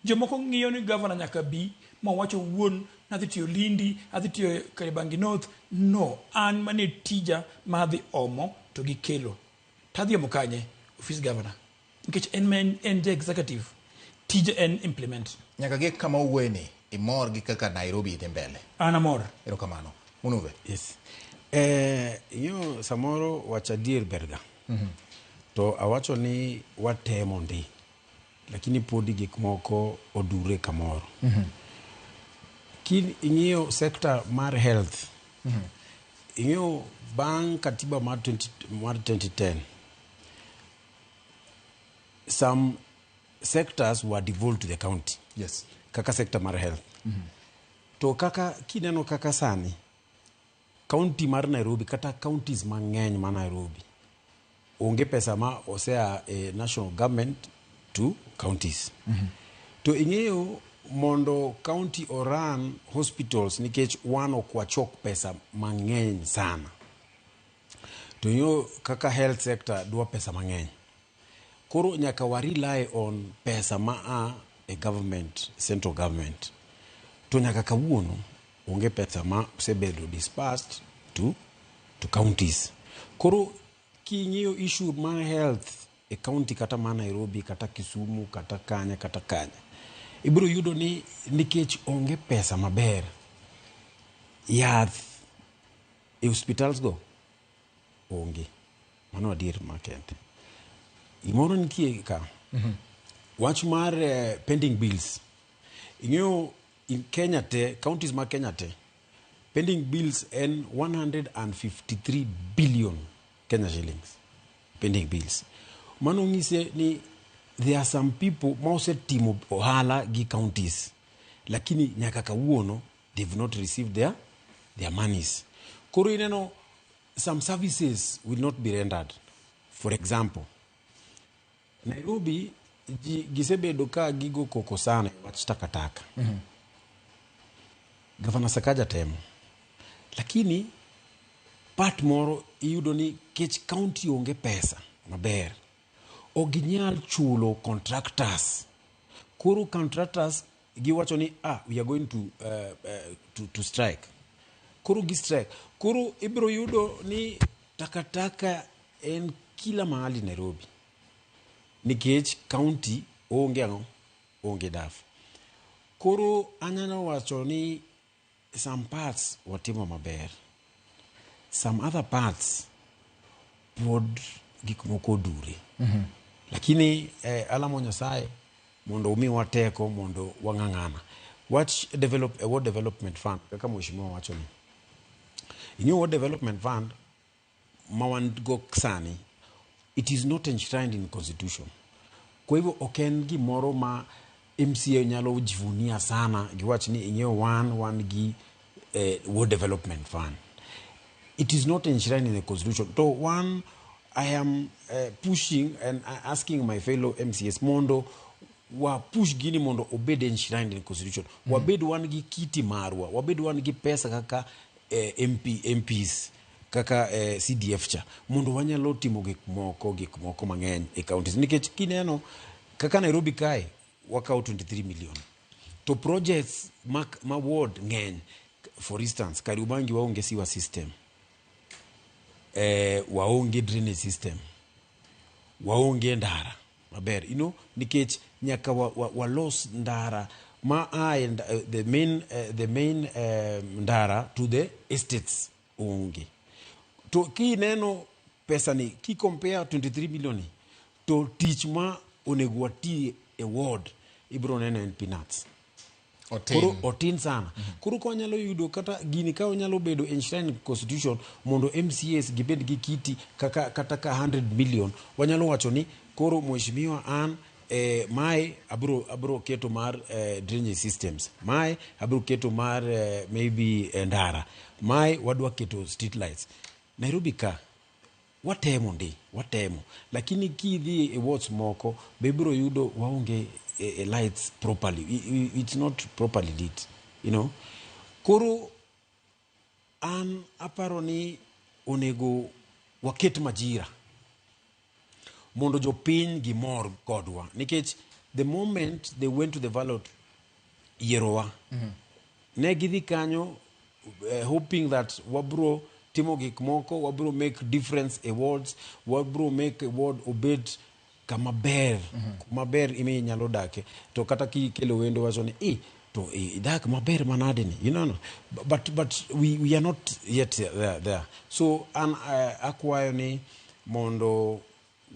Jomoko ng'iyo ni governor nyaka bi ma wacho wuon nadhi tiyo Lindi, adhi tiyo Kariobangi North. No, an mane tija ma adhi omo to gikelo. Tadhi omo kanye? Office governor. Nikech en ma en ja executive, tije en implement. Nyaka gik kama owuoyeni, imor gi kaka Nairobi dhi mbele. An amor. Erokamano. Munuve. Yes. Ing'eyo samoro wacho adier berga. To awacho ni watemo ndi. Lakini podi gik moko odure kamoro. Ki ing'iyo sector mar health. Ing'eyo bang' katiba mar 20, mar 2010 some sectors were devolved to the county. Yes. Kaka sector mar health. To kaka kineno kaka sani county mar Nairobi kata counties mang'eny ma Nairobi onge pesa ma osea e national government to counties. To ing'eyo mondo county oran hospitals nikech wan ok wachok pesa mang'eny sana. To ing'eyo kaka health sector dwa pesa mang'eny. Koro nyaka wa rely on pesa ma a e government, central government. To nyaka kawuono onge pesa ma osebedo dispersed to counties. Koro king'iyo issue mar health e county kata ma Nairobi kata Kisumu kata kanye kata kanye, ibiro yudo ni nikech onge pesa maber, yath e hospitals go onge. Mano adier makende. Gimoro nitie ka. Wach mar pending bills. Ing'eyo in Kenya te, counties ma Kenya te, pending bills en 153 billion Kenya shillings. Pending bills. Mano ng'ise ni there are some people ma osetimo ohala gi counties, lakini nyaka kawuono they've not received their monies. Koro ineno some services will not be rendered. For example, Nairobi ji gisebedo ka gigo koko sana e wach takataka. Gavana Sakaja temo. Lakini part moro iyudo ni kech county onge pesa maber. Ok ginyal chulo contractors. Koro contractors giwacho ni we are going to strike. Koro gi strike. Koro ibiro yudo ni takataka en kila mahali Nairobi. Nikech county onge ang'o? Onge daf. Koro anyalo wacho ni some parts watimo maber. Some other parts pod gik moko odure. Lakini alamo Nyasaye mondo omiwa teko mondo wang'ang'ana. Wach develop, Ward Development Fund kaka mheshimiwa wacho ni. Ing'eyo Ward Development Fund ma wan go sani, it is not enshrined in constitution. Kwa hivyo ok en gimoro ma MCA nyalo jivunia sana giwach ni ing'eyo wan gi Ward Development Fund. It is not enshrined in the constitution. To one, I am pushing and asking my fellow MCAs mondo wa push gini mondo obed enshrined in the constitution. Wabed wan gi kiti marwa, wabed wan gi pesa kaka MP, MPs kaka CDF cha mondo wanyalo timo gik moko mang'eny e counties. Nikech kineno kaka Nairobi kae wakawo 23 million to projects ma ward ng'eny. For instance, Kariobangi waonge sewer system, waonge drainage system, waonge ndara maber, you know, nikech nyaka walos ndara ma ae the main ndara to the estates onge. To kineno pesa ni ki compare 23 million ni to tich ma onego wati e ward ibiro neno en peanuts. Otin. Koro otin sana. Koro ka wanyalo yudo kata gini ka onyalo bedo enshrined in constitution mondo MCAs gibed gi kiti kaka kata ka 100 million wanyalo wacho ni koro mheshimiwa an mae abro keto mar drainage systems, mae abro keto mar maybe ndara, mae wadwa keto street lights. Nairobi ka watemo ndi watemo, lakini kidhi e wards moko be ibiro yudo waonge lights properly. It's not properly lit. Koro an aparo ni onego waket majira mondo jopiny gimor kodwa, nikech the moment they went to the ballot yierowa, ne gidhi kanyo hoping that wabro timo gik moko, wabro make difference e wards, wabro make ward obed kama ber, kuma ber imi nyalo dake. To kata kikelo wendo wacho ni to idak maber manade ni, no. But we are not yet there. So an akwayo ni mondo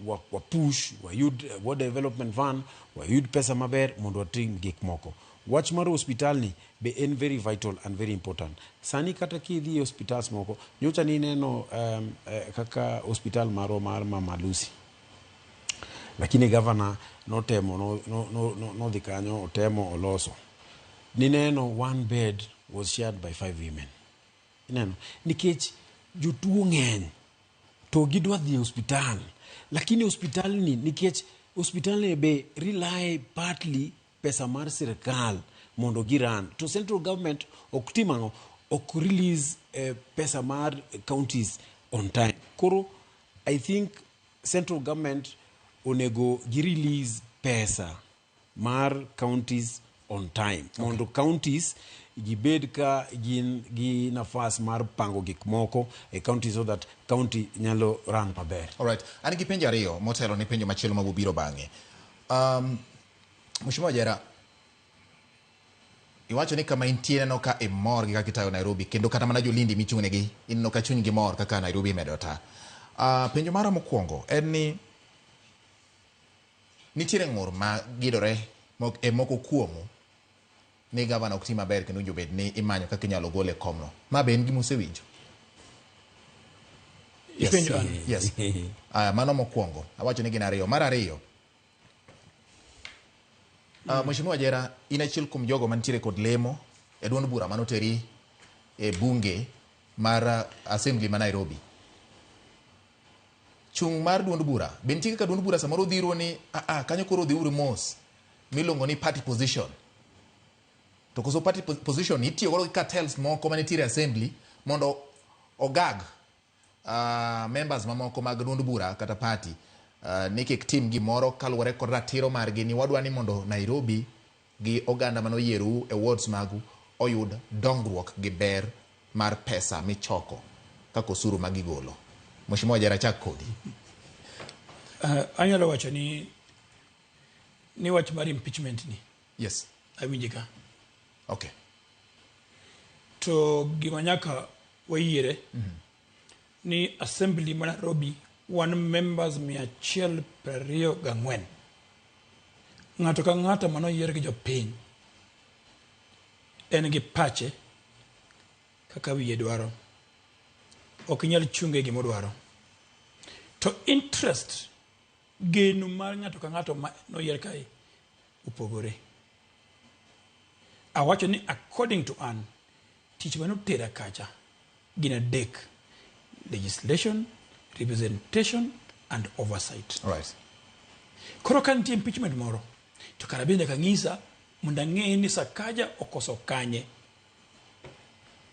wa push wayud ward development fund, wayud pesa maber mondo watim gik moko. Wach mar hospital ni be en very vital and very important. Sani kata kidhi e hospitals moko, nyocha nineno kaka hospital marwa mar Mama Lucy, lakini governor notemo nodhi kanyo otemo oloso. Nineno one bed was shared by five women. Ineno nikech jotuo ng'eny to gidwa dhi e hospital, lakini hospital ni, nikech hospital ni be rely partly pesa mar sirikal mondo giran, to central government ok tim ang'o, ok release pesa mar counties on time. Koro I think central government onego gi release pesa mar counties on time mondo counties gibed ka gin gi nafas mar pango gik moko e county so that county nyalo run maber. Alright. An gi penjo ariyo motelo ne penjo machielo mabiro bang'e. Mheshimiwa Jera, iwacho ni kama intie ineno ka imor gi kaka itayo Nairobi, kendo kata mana jolindi michung'negi ineno ka chunygi mor kaka Nairobi imedo ta. Penjo mara mokwongo en ni nitiere ng'ur ma gidore e moko kuomu ni gavana ok ti maber kendo owinjo bed ni imanyo kaka inyalo gole e komno. Ma be en gima usewinjo? Yes. Ipenjo an? Yes. Mano mokwongo. Awacho ni gin ariyo. Mar ariyo, Mheshimiwa Jera, in achiel kuom jogo mantiere kod lemo e duond bura manoteri e bunge mar assembly ma Nairobi. Chung' mar duond bura, be nitie kaka duond bura samoro dhiro ni kanyo koro dhiuru mos miluongo ni party position. To koso party position itiyo godo gi cartels moko manitiere e assembly mondo ogag members mamoko mag duond bura kata party ni kik tim gimoro kaluwore kod ratiro margi ni wadwa ni mondo Nairobi gi oganda manoyierou e wards magu oyud dongruok gi ber mar pesa michoko kaka osuru ma gigolo. Mheshimiwa Jera, chak kodi. Anyalo wacho ni wach mar impeachment ni awinji ka. To gima nyaka wayiere ni assembly ma Nairobi wan members 124. Ng'ato ka ng'ato manoyier gi jopiny en gi pache kaka wiye dwaro. Ok inyal chunge gimodwaro. To interest, geno mar ng'ato ka ng'ato ma noyier kae opogore. Awacho ni according to an, tich manotera kacha gin adek: legislation, representation and oversight. Koro ka nitie impeachment moro, to kara be nyaka ng'isa mondo ang'e ni Sakaja okoso kanye.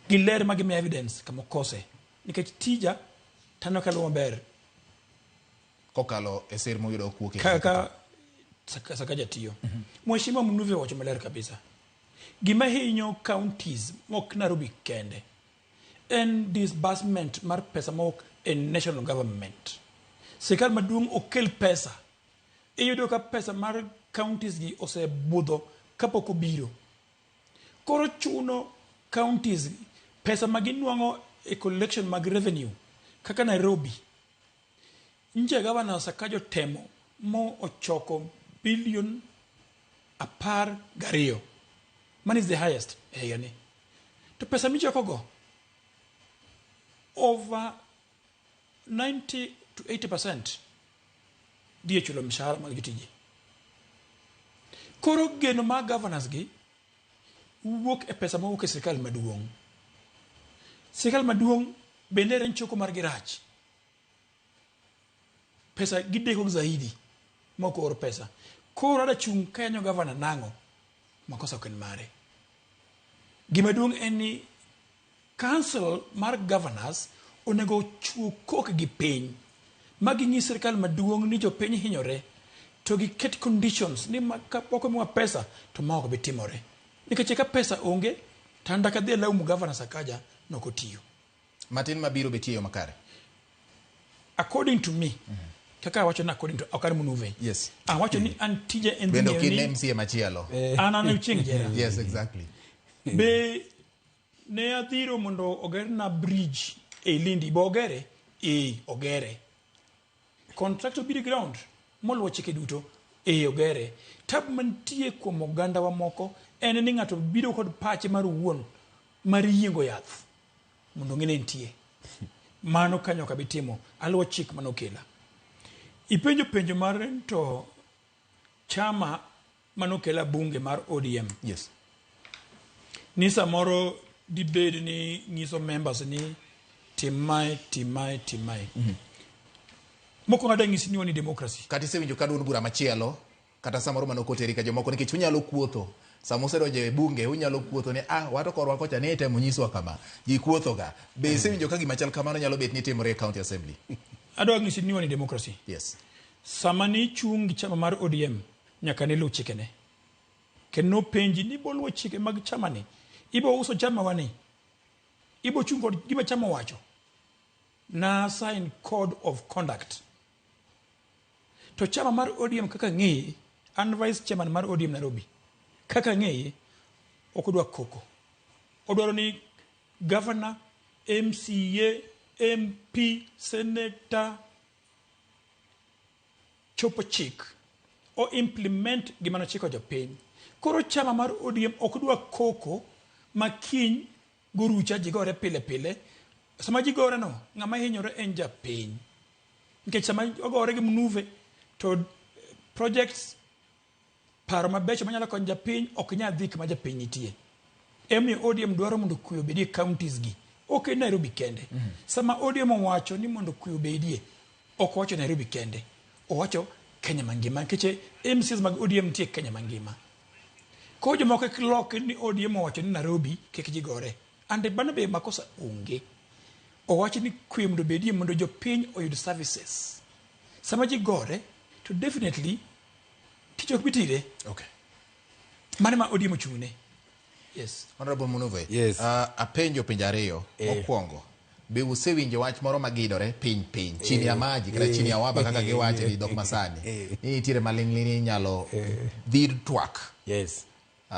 Gi ler ma gimiya evidence kama okose. Nikech tija taneno kaluwo maber. Kokalo e sir moyudo kuok e Kaka Sakaja tiyo. Mheshimiwa Munuve owacho maler kabisa. Gima hinyo counties mok Nairobi kende en disbursement mar pesa mowuok e national government. Sirkal maduong' okel pesa. Iyudo ka pesa mar counties gi osebudho kapok obiro. Koro chuno counties pesa ma ginuang'o e collection mag revenue kaka Nairobi. Nje gavana Sakaja otemo mo ochoko bilion 12 Mano is the highest e higani. To pesa michokogo over 90 to 80% dhi e chulo mshahara mag jotije. Koro geno mar governors gi wuok e pesa mawuok e sirkal maduong'. Sirkal maduong' bende ren choko margi rach. Pesa gideko zaidi mok oor pesa. Koro ada chung' kayanyo gavana nang'o? Makosa ok en mare. Gima duong' en ni council mar governors onego ochuo kokgi piny ma ginyis sirkal maduong' ni jopiny hinyore to giket conditions ni ma kapok omiwa pesa to ma ok bi timore. Nikech ka pesa onge to an dak adhi alaumu gavana Sakaja nok otiyo. Matin mabiro betie e yo makare. According to me, kaka awacho ni according to ok an Munuve. Yes. Awacho ni an tija en dhi Bende ng'eyo ok in ni MCA machielo. An an chieng' jera. Yes, exactly. Be ne adhiro mondo ogerna bridge e Lindi, be ogere? Ee, ogere. Contractor obiro e ground moluwo chike duto? Ee, ogere. Tab mantie kuom ogandawa moko en ni ng'ato biro kod pache mar owuon mar yiengo yath mondo ong'e ni entie. Mano kanyo ok abi timo, aluwo chik manokela. Ipenjo penjo mar to chama manokela bunge mar ODM. Yes. Ni samoro dibed ni nyiso members ni tim mae, tim mae, tim mae. Mokwongo adwa nyisi ni wan e democracy. Kata isewinjo ka duond bura machielo kata samoro mane ok oteri ka jomoko nikech unyalo kuotho sama usedonjo e bunge unyalo kuotho ni ah wato korwa kocha ne itemo nyiswa kama ji kuotho ga be isewinjo ka gima chal kamano nyalo bet ni timore e county assembly Adwa nyisi ni wan e democracy. Yes. Sama ni chung' gi chama mar ODM nyaka ne luw chikene. Kendo nopenji ni ibo luwo chike mag chama ni, ibo uso chama wa ni, ibo chung' kod gima chama owacho. Na sign code of conduct. To chama mar ODM kaka ng'eye, an vice chairman mar ODM Nairobi, kaka ng'eye, ok odwa koko. Odwaro ni governor, MCA, MP, senator, chopo chik, o implement gima nochiko jopiny. Koro chama mar ODM ok dwa koko ma kiny gorucha ji gore pile pile. Sama ji gore no, ng'ama hinyore en japiny. Nikech sama ogore gi Mnuve to projects paro mabecho manyalo konyo japiny ok nyal dhi kama japiny nitie. Emomiyo ODM dwaro mondo kwe obedie e counties gi. Ok en Nairobi kende. Sama ODM owacho ni mondo kwe obedie, ok owacho Nairobi kende. Owacho Kenya mangima nikech MCAs mag ODM nitie Kenya mangima. Koro jomoko kik lok ni ODM owacho ni Nairobi kik ji gore. And mano be makosa onge. Owach ni kwe mondo obedie mondo jopiny oyud services. Sama ji gore to definitely tich ok bi tire. Okay. Mano ema ODM ochung'ne. Yes. Honorable Munuve. Yes. Apenjo penjo ariyo. Mokwongo, be usewinjo wach moro magidore piny piny chini ya maji kata chini ya waba kaka giwacho e dhok masani ni nitiere maling'ling inyalo dhir twak yes.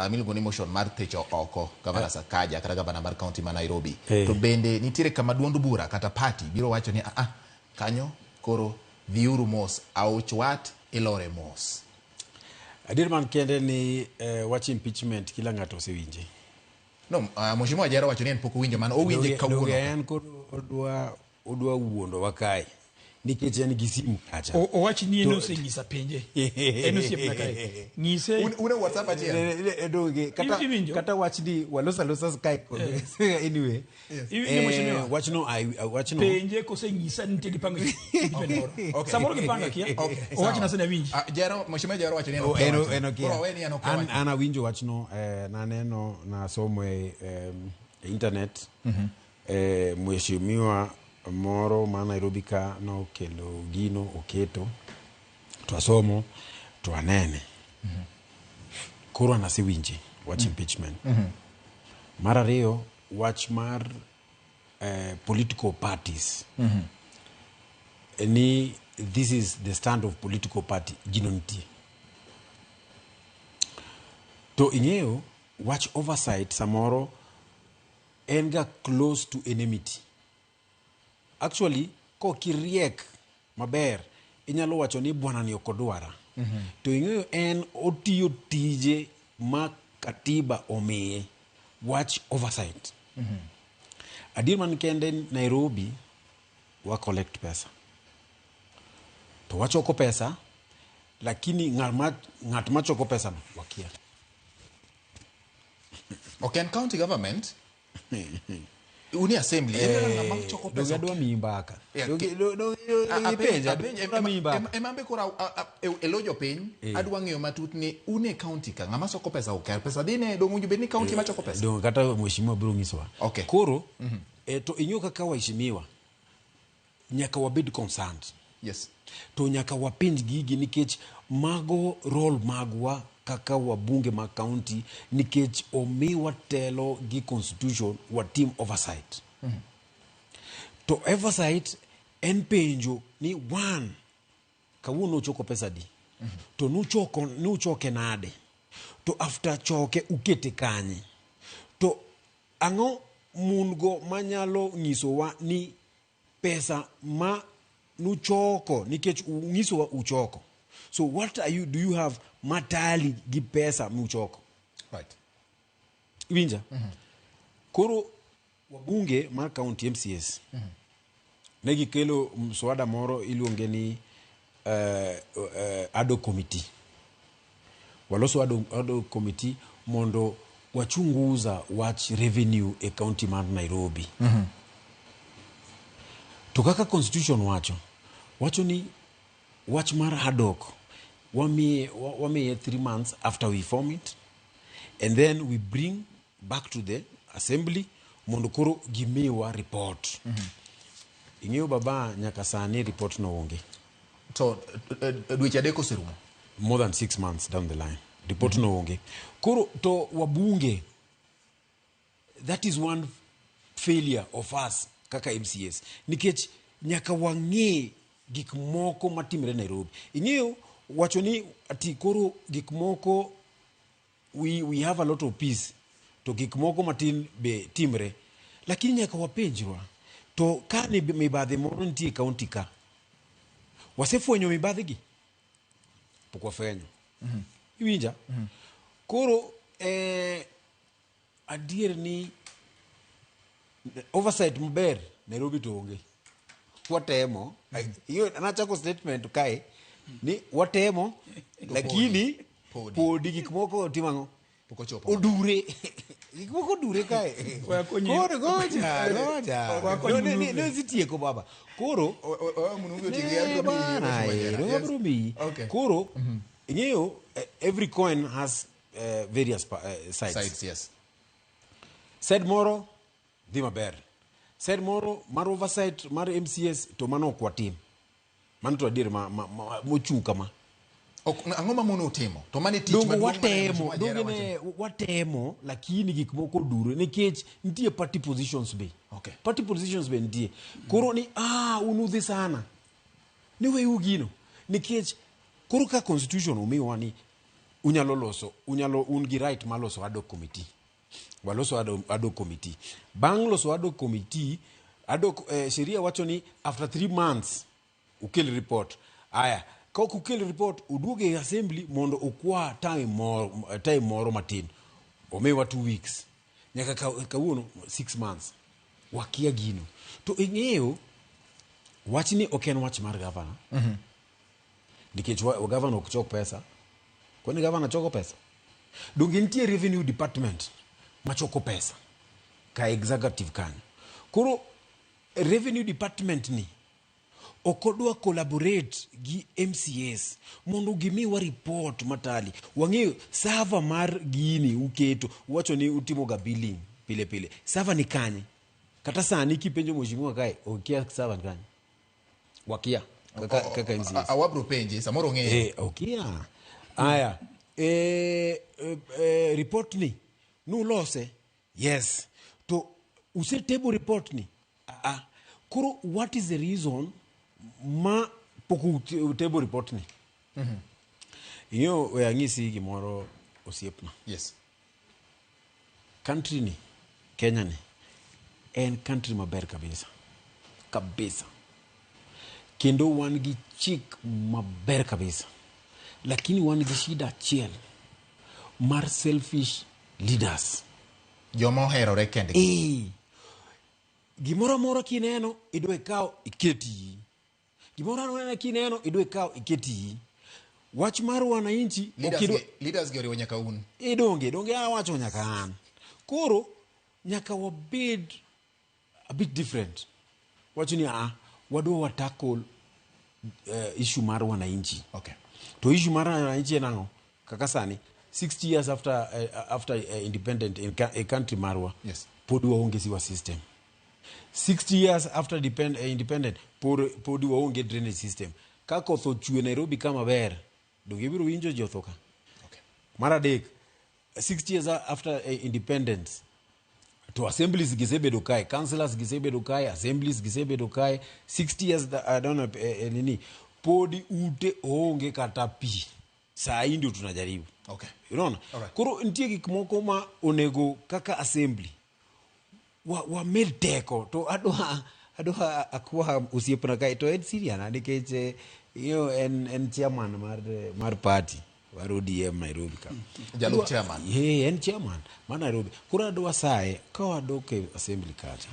Miluongo ni motion mar thicho oko gavana Sakaja kata gavana mar kaunti ma Nairobi. To bende nitiere kama duond bura kata party biro wacho ni ah, kanyo koro dhiuru mos aoch wat ilore mos. Adier man kende ni wach impeachment kila ng'ato osewinje. No, Mheshimiwa Jero wacho ni en pok owinjo mano, owinje kawuono. Donge en koro odwa wuondowa kae nikech en gi simu kacha. Owach ni en osenyisa penje. En osiepna kae. Nyise. Un e WhatsApp achiel. Donge Iwinjo? kata wach ni waloso alosa kae kod anyway. Yes. Iwinjo mheshimiwa? Wachno Penje kosenyisa ni nitie gipango impeachment moro. Okay. Samoro gipanga kia. Okay, Owach sawa. na sene winji. Jero, Mheshimiwa Jero wacho ni en Oh, okia wachno. en okia. Koro awe ni en okia wachno. An awinjo wachno, naneno nasomo e internet. Mheshimiwa moro ma Nairobi ka nokelo gino oketo to asomo to anene. Koro an asewinje wach impeachment. Mar ariyo, wach mar political parties. Ni this is the stand of political party gino nitie. To ing'eyo wach oversight samoro en ga close to enmity. Actually, kokiriek maber, inyalo wacho ni bwana ni ok odwara. To ing'eyo en otiyo tije ma katiba omiye wach oversight. Adier man kende Nairobi wa collect pesa to wachoko pesa, lakini ng'at machoko pesa no wakia. Ok en county government, uni assembly en ng'ama choko pesa. Donge adwa miyi mbaka? Yeah, Donge ipenja, adwa miyi mbaka. Ema be koro e lo jopiny adwa ng'eyo matut ni un e county ka ng'ama choko pesa ok pesa dhi ne dong winjo bed ni county machoko pesa. Donge kata mheshimiwa biro nyisowa. Koro to ing'eyo kaka waheshimiwa nyaka wabed concerned. To nyaka wapenj gigi nikech mago role magwa kaka wabunge mag county, nikech omiwa telo gi constitution watim oversight. To oversight en penjo ni one, kawuono uchoko pesa di? To nuchoko nuchoke nade? To after choke ukete kanye? To ang'o mun go manyalo nyisowa ni pesa ma nuchoko, nikech unyisowa uchoko, so what are you do you have matali gi pesa muchoko? Iwinja? Koro wabunge mar county, MCAs, ne gikelo mswada moro iluonge ni ad hoc committee. Waloso ad hoc committee mondo wachunguza wach revenue e county mar Nairobi. To kaka constitution wacho ni wach mar ad hoc wamiye 3 months after we form it, and then we bring back to the assembly mondo koro gimiwa report. Ing'eyo baba, nyaka sani report no onge. To dweche 3 oserumo. More than 6 months down the line, report no onge. Koro to wabunge, that is one failure of us kaka MCAs, nikech nyaka wang'e gik moko matimre Nairobi. Ing'eyo wacho ni ati koro gik moko we have a lot of peace, to gik moko matin be timre, lakini nyaka wapenjwa to ka ni mibadhi moro nitie e county ka, wasefwenyo mibadhi gi? Pok wafwenyo. Iwinja? Koro adier ni oversight maber Nairobi to onge. Watemo. Iyo nachako statement kae ni watemo, lakini podi gik moko timo ang'o? Pok ochopo. Odure, gik moko odure kae. Wakonyi- Koro goja goja. Wakonyi Ne Munuve. sitieko baba. Koro Munuve oting'o abiro miyi, bana, Mheshimiwa Wanyera. abiro miyi. Okay. Koro ing'eyo every coin has various sides. Sides, yes. Side moro dhi maber, side moro mar oversight mar MCAs to mano ok watim. Mano to adier ma mochung' kama. Ang'o ma mono timo? To mane tich Dongo maduong' mane watemo Mheshimiwa Wanyera donge ne watemo, lakini gik moko odure nikech nitie party positions be. Party positions be nitie. Koro ni un udhi sana ni weyu gino, nikech koro ka constitution omiwa ni unyalo loso, unyalo, un gi right mar loso ad hoc committee. Waloso ad hoc committee. Bang' loso ad hoc committee, ad hoc sheria wacho ni after 3 months ukel report. Aya, ka ok ukel report, uduog e assembly mondo ukwa time moro matin. Omiwa 2 weeks, nyaka kawuono 6 months wakia gino. To ing'eyo wachni ok en wach mar gavana, nikech gavana ok chok pesa. Kwani gavana choko pesa? Donge nitie revenue department machoko pesa ka executive kanyo? Koro revenue department ni ok odwa collaborate gi MCAs mondo gimiwa report matali wang'eyo server mar gini uketo. Uwacho ni utimoga billing pile pile, server ni kanye? Kata sani kipenjo mheshimiwa kae, okia server ni kanye. Wakia kaka MCAs. Awabro penje samoro ong'eyo. Okia. Aya, report ni nulose, yes, to usetable report ni? Ah, koro what is the reason ma pok utable report ni? Ing'eyo, we ang'isi gimoro, osiepna. Country ni Kenya ni en country maber kabisa kabisa, kendo wan gi chik maber kabisa, lakini wan gi shida achiel mar selfish. Leaders. Joma oherore kendgi. Eh. Gimoro amora kineno idwa ikaw iketi. Gimoro amora kineno idwa ikaw iketi. Wach mar wananchi Leaders ok idwa- leaders gi oriwo nyaka un. Idonge, donge awacho nyaka an. Koro nyaka wabed a bit different. Wacho ni a wadwa wa tackle issue mar wananchi. Okay. To issue mar wananchi en ang'o? Kaka sani 60 years after independent in a country marwa. Yes. Pod waonge sewer system. 60 years after independent pod waonge drainage system. Ka koth ochwe Nairobi kama ber, donge ibiro winjo ji otho ka? Okay. Mar adek, 60 years after independence, to assemblies gisebedo kae, councillors gisebedo kae, assemblies gisebedo kae, 60 years, I don't know, nini, podi ute onge kata pi. Saa hii ndio tunajaribu. Okay. Unaona? Alright. Koro nitie gik moko ma onego kaka assembly wamed teko to adwa akwa osiepna kae to en Syrian nikech iyo en chairman mar party mar ODM Nairobi ka. Jalup chairman. En chairman mar Nairobi. Koro adwa saye ka wadok e assembly kacha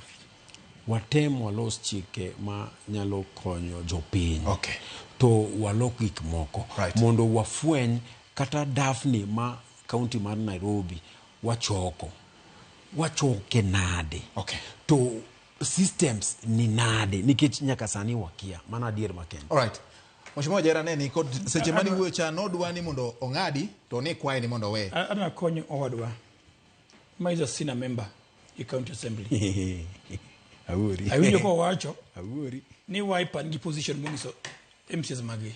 watem walos chike ma nyalo konyo jopiny. Okay. To walok gik moko. Right. Mondo wafweny kata dafni ma county mar Nairobi wachoko. Wachoke nade. Okay. To systems ni nade nikech nyaka sani wakia mana adier makende. All right. Mheshimiwa Jera ne ni kod seche mane wuoyo cha nodwa ni mondo ong'adi to ni kwaye ni mondo owe. Adwa konyo owadwa ma is a senior member e county assembly. Awuori. Awinjo kowacho Awuori. ni Wiper nigi position monyiso MCAs mage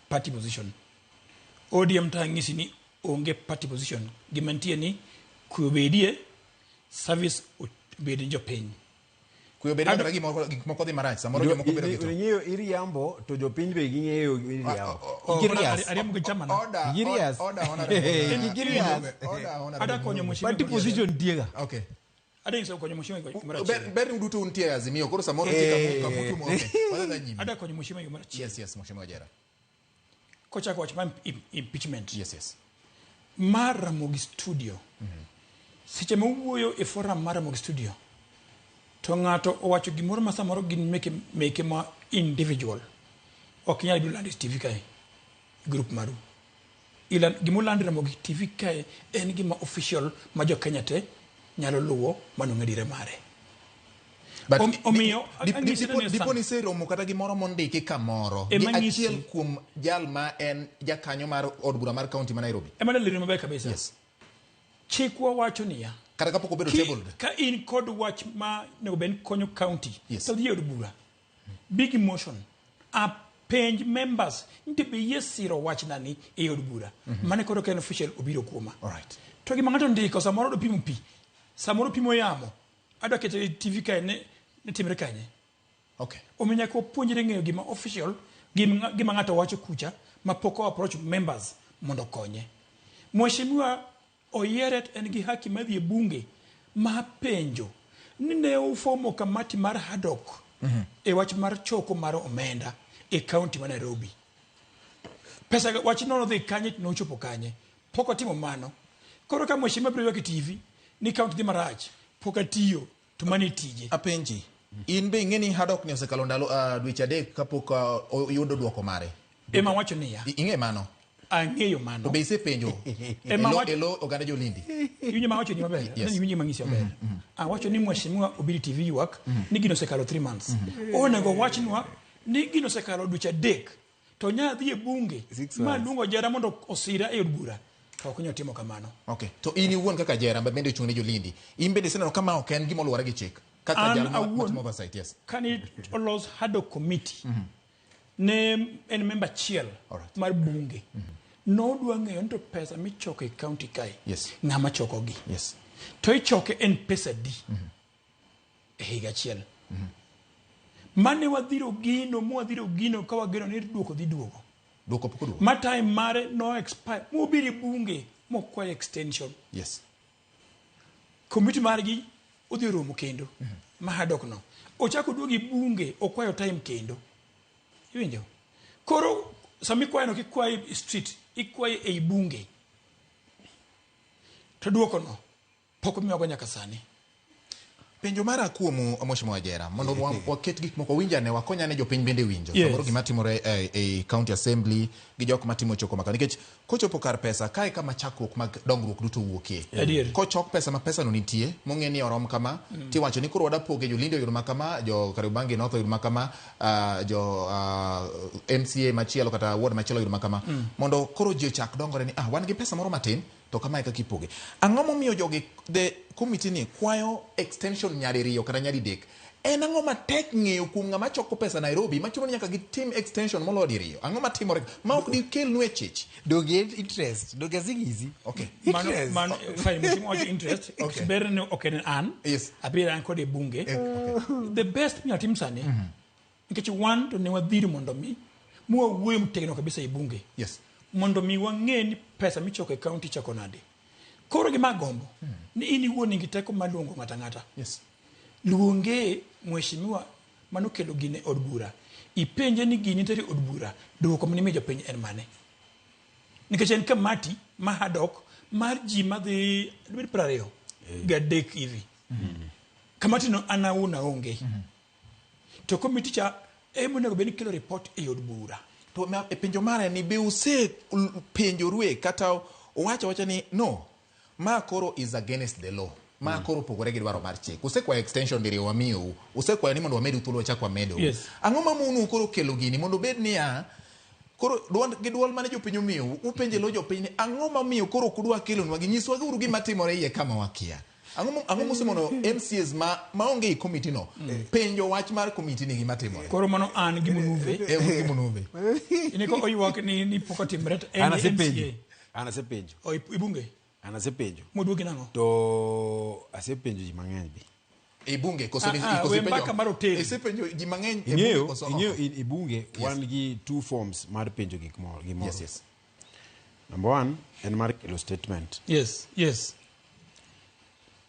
party position. ODM to ang'isi ni onge party position. Gima nitie ni kwe obedie, service obed ni jopiny. Kwe obedie kata gik moko dhi marach, samoro jomoko bedo gi to. Ing'eyo iriambo to jopiny be ging'eyo iriambo. Girias. Ariambo gi chama na. Girias. Order, honorable. Girias. Order, honorable. Ada konyo mheshimiwa. Party position nitie ga. Okay. Ada nyiso konyo mheshimiwa gimoro achiel. Ber ni uduto untie e Azimio, koro samoro nitie kamutu mo. Okay. Wadhi nyime. Ada konyo mheshimiwa gimoro achiel. Yes, yes, mheshimiwa Jera. Kochako wach mar impeachment. Yes, yes. Mar Ramogi Studio. Seche ma wuoyo e forum mar Ramogi Studio, to ng'ato owacho gimoro ma samoro gin meke ma individual. Ok inyal biro lando e TV kae, group maru. Gima olando Ramogi TV kae en gima official ma jo Kenya te nyalo luwo mano ng'e mare. But Omiyo ang'isi ni dipo ni iseromo kata gimoro mondiki kamoro gi Ema nyisi. achiel kuom jal ma en jakanyo mar od bura mar county ma Nairobi. Ema daleroni maber kabisa. Yes. Chikwa wacho niya. Kata kapok obedo tabled. Ka in kod wach ma onego bed ni konyo county, Yes. to dhi e od bura. Big motion. Apenj members nti be yie siro wachna ni e od bura. Mane koro ka en official obiro kuoma. Alright. To gima ng'ato ndiko samoro odwa pimo pi, samoro pimo yamo, adwa kete e TV kae ne timre kanye. Okay. Omiyo nyaka wapuonjre ng'eyo gima official, gima ng'ato wacho kucha, ma pok o approach members mondo okonye. Mheshimiwa oyiere en gi haki mar dhi e bunge ma penjo ni ne ufomo kamati mar ad hoc e wach mar choko mar omenda e county ma Nairobi. Pesa wach no nodhi kanye nochopo kanye. Pok otimo mano. Koro ka mheshimiwa biro ywak e TV ni county dhi marach, pok atiyo to mano e tije. Apenji. In be ing'e ni ad hoc ni osekalo ndalo dweche 3 kapok oyudo duoko mare. Ema wacho niya. Ing'e mano? Ang'eyo mano. To be isepenjo Ema e lo oganda jolindi? Iwinjo ma awacho ni maber. Yes. Iwinjo ma ng'isi maber. Awacho ni mheshimiwa obiro TV ywak ni gino osekalo 3 months. Onego wachnwa ni gino osekalo dweche 3 to nya dhi e bunge ma luongo jara mondo osira e od bura. To ok onyal timo kamano. Okay. To in iwuon kaka jera ma bende ochung' ne jolindi, in bende iseneno ka ma ok en gima oluwore gi chik kaka An jal ma awuon- matimo oversight, yes. Kane olos ad hoc committee ne en member achiel mar bunge. Nodwa ng'eyo ni to pesa michoko e county kae Yes. ng'ama chokogi. Yes. To ichoke en pesa di e higa achiel. Mane wadhiro gino mwadhiro gino ka wageno ni duoko dhi duogo. Duoko pok oduogo. Ma time mare no expire mobiro e bunge mokwayo extension. Yes. Komiti margi odhi oromo kendo ma ad hoc no. Ochako oduogo e bunge okwayo time kendo. Iwinjo? Koro sama ikwayo no kikwaye e street, ikwaye ei bunge. To duoko no pok omiwago nyaka sani. Penjo mara kuomu Mheshimiwa Jera mondo waket gik moko winjane wakonyane jopiny bende winjo. Yes. Samoro gima timore e county assembly gi jok matimo choko maka nikech kochopo kar pesa kae kama chakruok mag dongruok duto wuokie. Adier. Kochok pesa ma pesa no nitie mong'e ni orom kama tiwacho ni koro wadapoge jolindi oyud makama, jo Kariobangi North oyud makama, jo MCA machielo kata ward machielo oyud makama mondo koro ji ochak dongore ni wan gi pesa moro matin to kamae kaka ipoge. Ang'o momiyo jogi the committee ni kwayo extension nyadiriyo kata nyadidek? En ang'o matek ng'eyo kuom ng'ama choko pesa Nairobi machuno ni nyaka gitim extension moloyo diriyo? Ang'o matimore ma ok dikelnu e chich? Donge interest, donge asing'isi. Okay. Mano, Interest. mano, fine, mheshimiwa wacho interest. Okay. Ber ni ok en an. Yes. Abiro an kode e bunge. Okay. The best minyalo tim sani, nikech wan to ne wadhiro mondo mi mwawuoyo motegno kabisa e bunge. Yes. Mondo mi wang'e ni pesa michoko e county chako nade. Koro gima agombo ni in iwuon nigi teko mar luongo ng'ato ang'ata. Yes. Luonge mheshimiwa manokelo gini e od bura. Ipenje ni gini nitiere e od bura, duoko manimiyo jopiny en mane? Nikech en kamati ma ad hoc mar ji madhi dibed 23 hivi. Kamati no an awuon aonge. To komiti cha ema onego bed ni kelo report e od bura. To e penjo mara ni be use penjorue kata owacho awacha ni no, ma koro is against the law. Ma koro opogore gi dwaro mar chik. Usekwayo extension diriyo wamiyou. Usekwayo ni mondo wamedu thuolo wachak wamedou. Yes. Ang'o mamonu koro kelo gini mondo obed niya koro duond gi duol mane jopiny omiyou upenje lo jopiny ni ang'o mamiyo koro ok udwa kelonwa gi nyiswa uru gima timore iye kama wakia. Ang'o mosemono MCAs ma maonge e committee no penjo wach mar committee ni gima timore. Koro mano an gi Munuve. Un gi Munuve. Ineko oywak ni pok otimre to en An asepenjo. MCA. An asepenjo. O, ibunge? An asepenjo. Moduoki nang'o? To asepenjo ji mang'eny be. E bunge koso ni koso we ipenjo- mbaka mar otel. Isepenjo ji mang'eny e bunge Ing'eyo, koso ing'eyo oko? i bunge wan gi two forms mar penjo gik moro gimoro. Yes, yes. Number one en mar kelo statement. Yes, yes.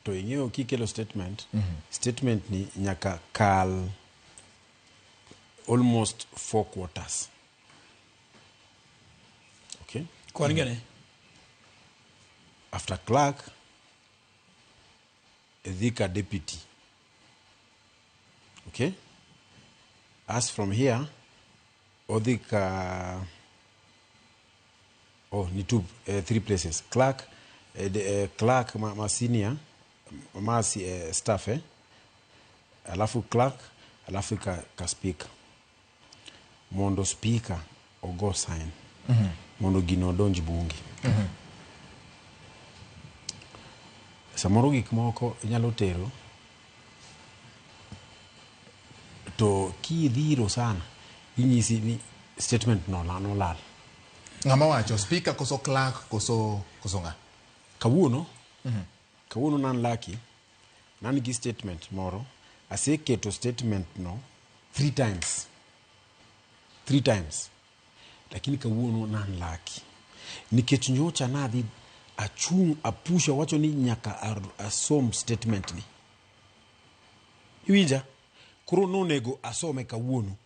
To ing'eyo kikelo statement, statement ni nyaka kal almost 4 quarters. Okay? Kwan gane. After clerk, dhi ka deputy. Okay? As from here, odhi ka ni two, 3 places. Clerk, clerk ma senior, ma staff, alafu clerk, alafu ka speaker. Mondo speaker ogo sign. Mondo gino odonj bunge. Samoro gik moko inyalo tero to kidhiro sana inyisi ni statement no nolal. Ng'ama wacho speaker koso clerk koso ng'a? Kawuono, kawuono nan lucky, nan gi statement moro, aseketo statement no 3 times. 3 times. Lakini kawuono nan lucky. Nikech nyocha nadhi achung' apusha wacho ni nyaka asom statement ni. Iwinja? Koro nonego asome kawuono.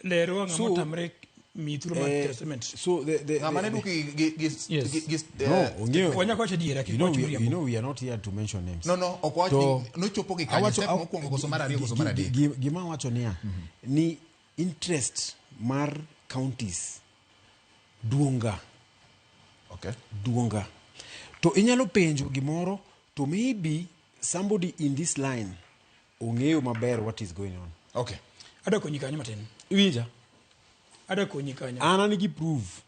Lero ng'ama So, otamre miyi thuolo mar tero statement. So the Ng'ama ne duki gi No, ong'eyo. Wanyako wacho adiera, kik You know, wach we, miriambo. you know we are not here to mention names. No, ok wach To- ni nochopo gi kanye, step mokwongo koso mar ariyo koso mar adek. Gima wacho niya, ni interest mar counties duonga. Okay. Duonga. To inyalo penjo gimoro to maybe somebody in this line ong'eyo maber what is going on. Okay. Adwa konyi kanyo matin. Iwinja? Adwa konyi kanyo. An an gi proof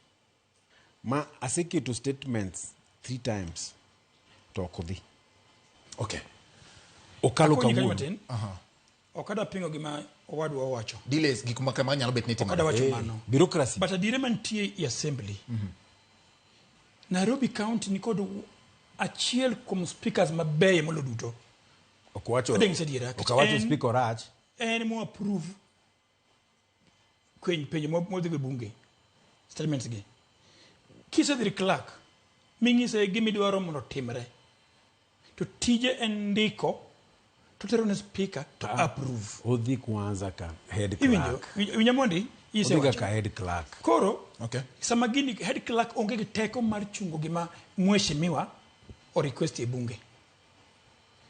ma aseketo statements 3 times to ok odhi. Okay. Okalo Akonyi kanyo kawuono. matin. Ok adwa pingo gima owadwa owacho. Delays gik ma kama nyalo bet ni Ok timore. adwa wacho mano. Bureaucracy. But adiera mantie e assembly. Nairobi County nikod achiel kuom speakers mabeyo molo duto. Ok wacho. Adwa nyisi adiera. Ok awacho speaker orach. En mo approve penjo modhi go e bunge. Statements gi. Kisedhi ir clerk, ming'ise gima idwaro mondo otimre. To tije en ndiko to tero ne speaker to approve. Odhi kwanza ka head Iwinjo? clerk. Winja mondi Odhi ga isewacho. ka head clerk. Koro okay. Sama gini head clerk onge gi teko mar chungo gima mheshimiwa o request e bunge.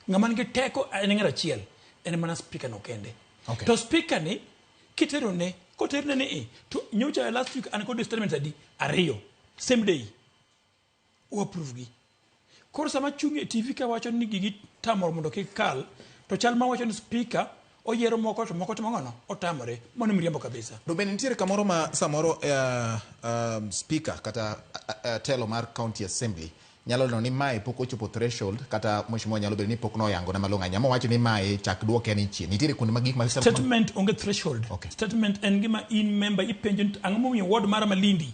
Ng'ama nigi teko en ng'at achiel, en mana speaker no kende. Okay. To speaker ni kitero ne, koterne ni i, to nyocha last week an kod statements adi ariyo same day o approve gi. Koro sama chung' e TV kawacho ni gigi tamore mondo kik kal, to chal ma wacho ni speaker oyiero moko to moko timo ang'ono otamore. Mano miriambo kabisa. To bende nitiere kamoro ma samoro speaker kata telo mar county assembly nyalo neno ni mae pok ochopo threshold kata mheshimiwa nyalo bedo ni pok noyango na malong'o ahinya mowacho ni mae chak duoke ni chien. Nitiere kuonde ma gik ma Statement onge threshold. Okay. Statement en gima in member ipenjo ni ang'o momiyo ward mara Malindi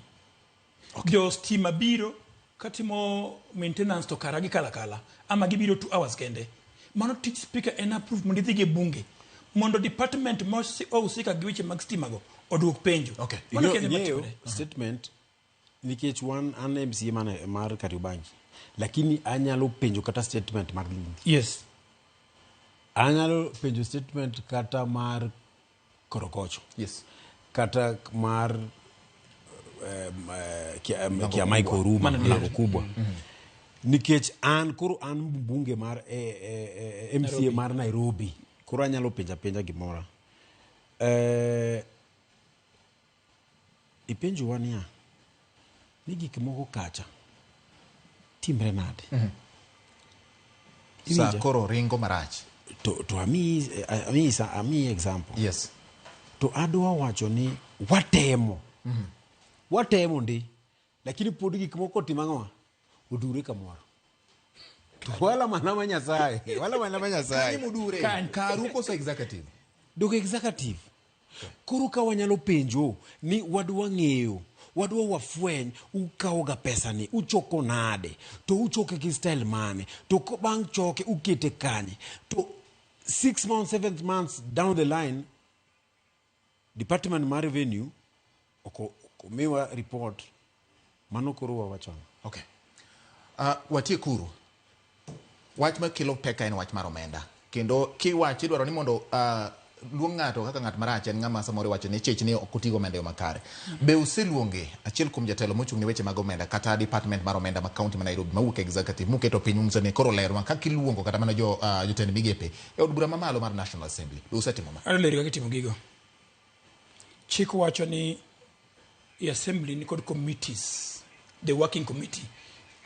jo stima biro katimo maintenance to kara gikalo akala ama gibiro 2 hours kende. Mano tich speaker en approve mondo idhi e bunge mondo department mohusika gi weche mag stima go oduok penjo. Okay. Mano kende Ing'eyo matimore. statement nikech wan an MCA mane mar Kariobangi lakini anyalo penjo kata statement mar Lindi. Yes. Anyalo penjo statement kata mar Korokocho. Yes. Kata mar Kiamaiko Oruma mlango kubwa. Nikech an koro an mbunge mar MCA Nairobi. mar Nairobi koro anyalo penja penja gimora. Ipenjowa niya ni gik moko kacha timre nade? Sa Iwinja? koro ringo marach. To amiyi example. Yes. To adwa wacho ni watemo. Watemo ndi lakini pod gik moko otimo ang'owa odure kamoro. To wala mana ma Nyasaye, wala mana ma Nyasaye. Kanye modure? Karu koso executive? Dok executive. Koro ka wanyalo penjo ni wadwa ng'eyo, wadwa wafweny ukawoga pesa ni uchoko nade, to uchoke gi style mane, to bang' choke ukete kanye, to 6 months, 7 months down the line department mar revenue ok omiwa report mano koro wawachono. Okay. Watiekuru. Wach makelo pek en wach mar omenda. Kendo kiwacho idwaro ni mondo luong ng'ato kaka ng'at marach en ng'ama samoro iwacho ni chech ni ok otigo omenda e yo makare. Be useluonge achiel kuom jatelo mochung' ne weche mag omenda kata department mar omenda ma county ma Nairobi mawuok e executive muketo piny unyiso ni koro lerwa kaka iluongo kata mana jo jotend migepe e od bura mamalo mar National Assembly. Be usetimo ma? Adwa leri kaka itimo gigo. Chik wacho ni i assembly ni kod committees, the working committee.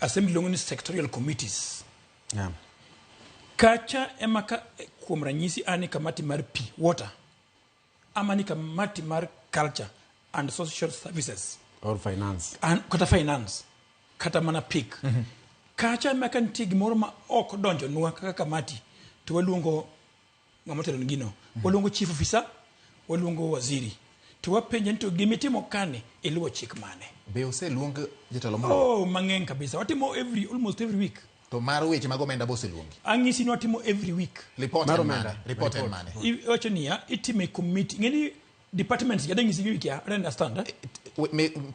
Assembly luongo ni sectorial committees. Yeah. Kacha ema ka kuom ranyisi an e kamati mar pi, water, ama ni kamati mar culture and social services. Or finance. An, kata finance, kata mana PIC. Kacha ema ka nitie gimoro ma ok donjonwa kaka kamati, to waluongo ng'ama otelo ne gino. Waluongo chief officer, waluongo waziri. To wapenje ni to gimitimo kani iluwo chik mane? Be oseluong jatelo moro? Oh, mang'eny kabisa. Watimo every, almost every week. To mar weche mag omenda be oseluongi? Ang'isi ni watimo every week. Report en mane? Report en mane? Iwacho niya, itime committee. Ng'eni departments gi adang'isi gi wikia, I understand. Eh?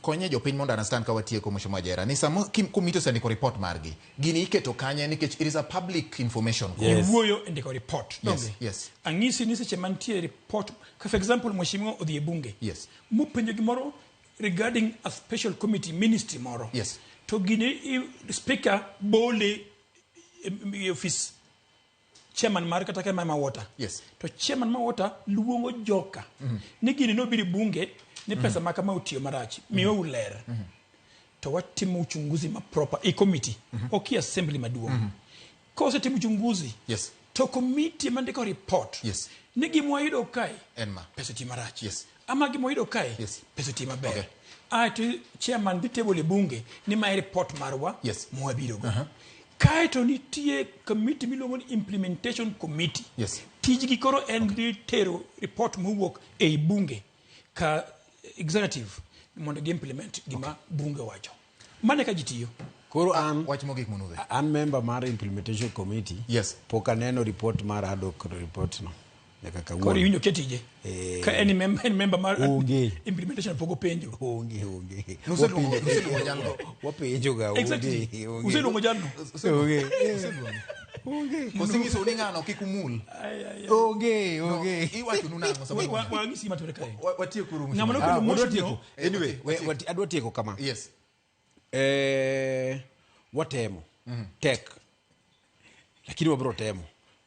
Konye jopiny mondo understand ka watieko Mheshimiwa Jera ni sama komiti osendiko report margi gini iketo kanye nikech it is a public information. Yes. Iwuoyo e ndiko report. Yes, Donge? yes. Ang'isi ni seche mantie report, ka for example mheshimiwa odhi e bunge. Yes. Mopenjo gimoro regarding a special committee ministry moro. Yes. To gini speaker bole e office chairman mar kata ka ma water. Yes. To chairman ma water luongo joka. Ni gini nobiro e bunge ni pesa ma kama otiyo marach. Miwa ler. To watimo uchunguzi ma proper e committee. Ok e assembly maduong'. Kosetimo uchunguzi. Yes. To committee mandiko report. Yes. Ni gima wayudo kae. En ma. Pesa otiyo marach. Yes. Ama gima wayudo kae. Yes. Pesa otiyo maber. Okay. Ae to chairman dhi table e bunge ni mae report marwa. Yes. Mwabiro go. Kae to nitie committee miluongo ni implementation committee. Yes. Tijgi koro en dhi tero report mowuok ei bunge ka executive mondo gi implement gima bunge wacho. Mano e ka ji tiyo. Koro an wach mogik Munudhe. An member mar implementation committee. Yes. Pok aneno report mar ad hoc report no. Nyaka kawuono. Koro iwinjo kia tije. Ka en member, en member mar Onge. implementation pok openjo. Onge, onge. Nuseluongo jalno. Wapenjo ga onge. Exactly. Onge. Useluongo jalno. Onge. Useluongo. Kosinyiso ni ng'ano kik umul. Onge, onge. Iwachonu nang'o sama Wang'isi gima timore kae. Watiekuru. Ng'ama nokelo Ah, motion wadwa tieko. no- Anyway, adwa tieko kama. Yes. Watemo. Tek. Lakini wabiro temo.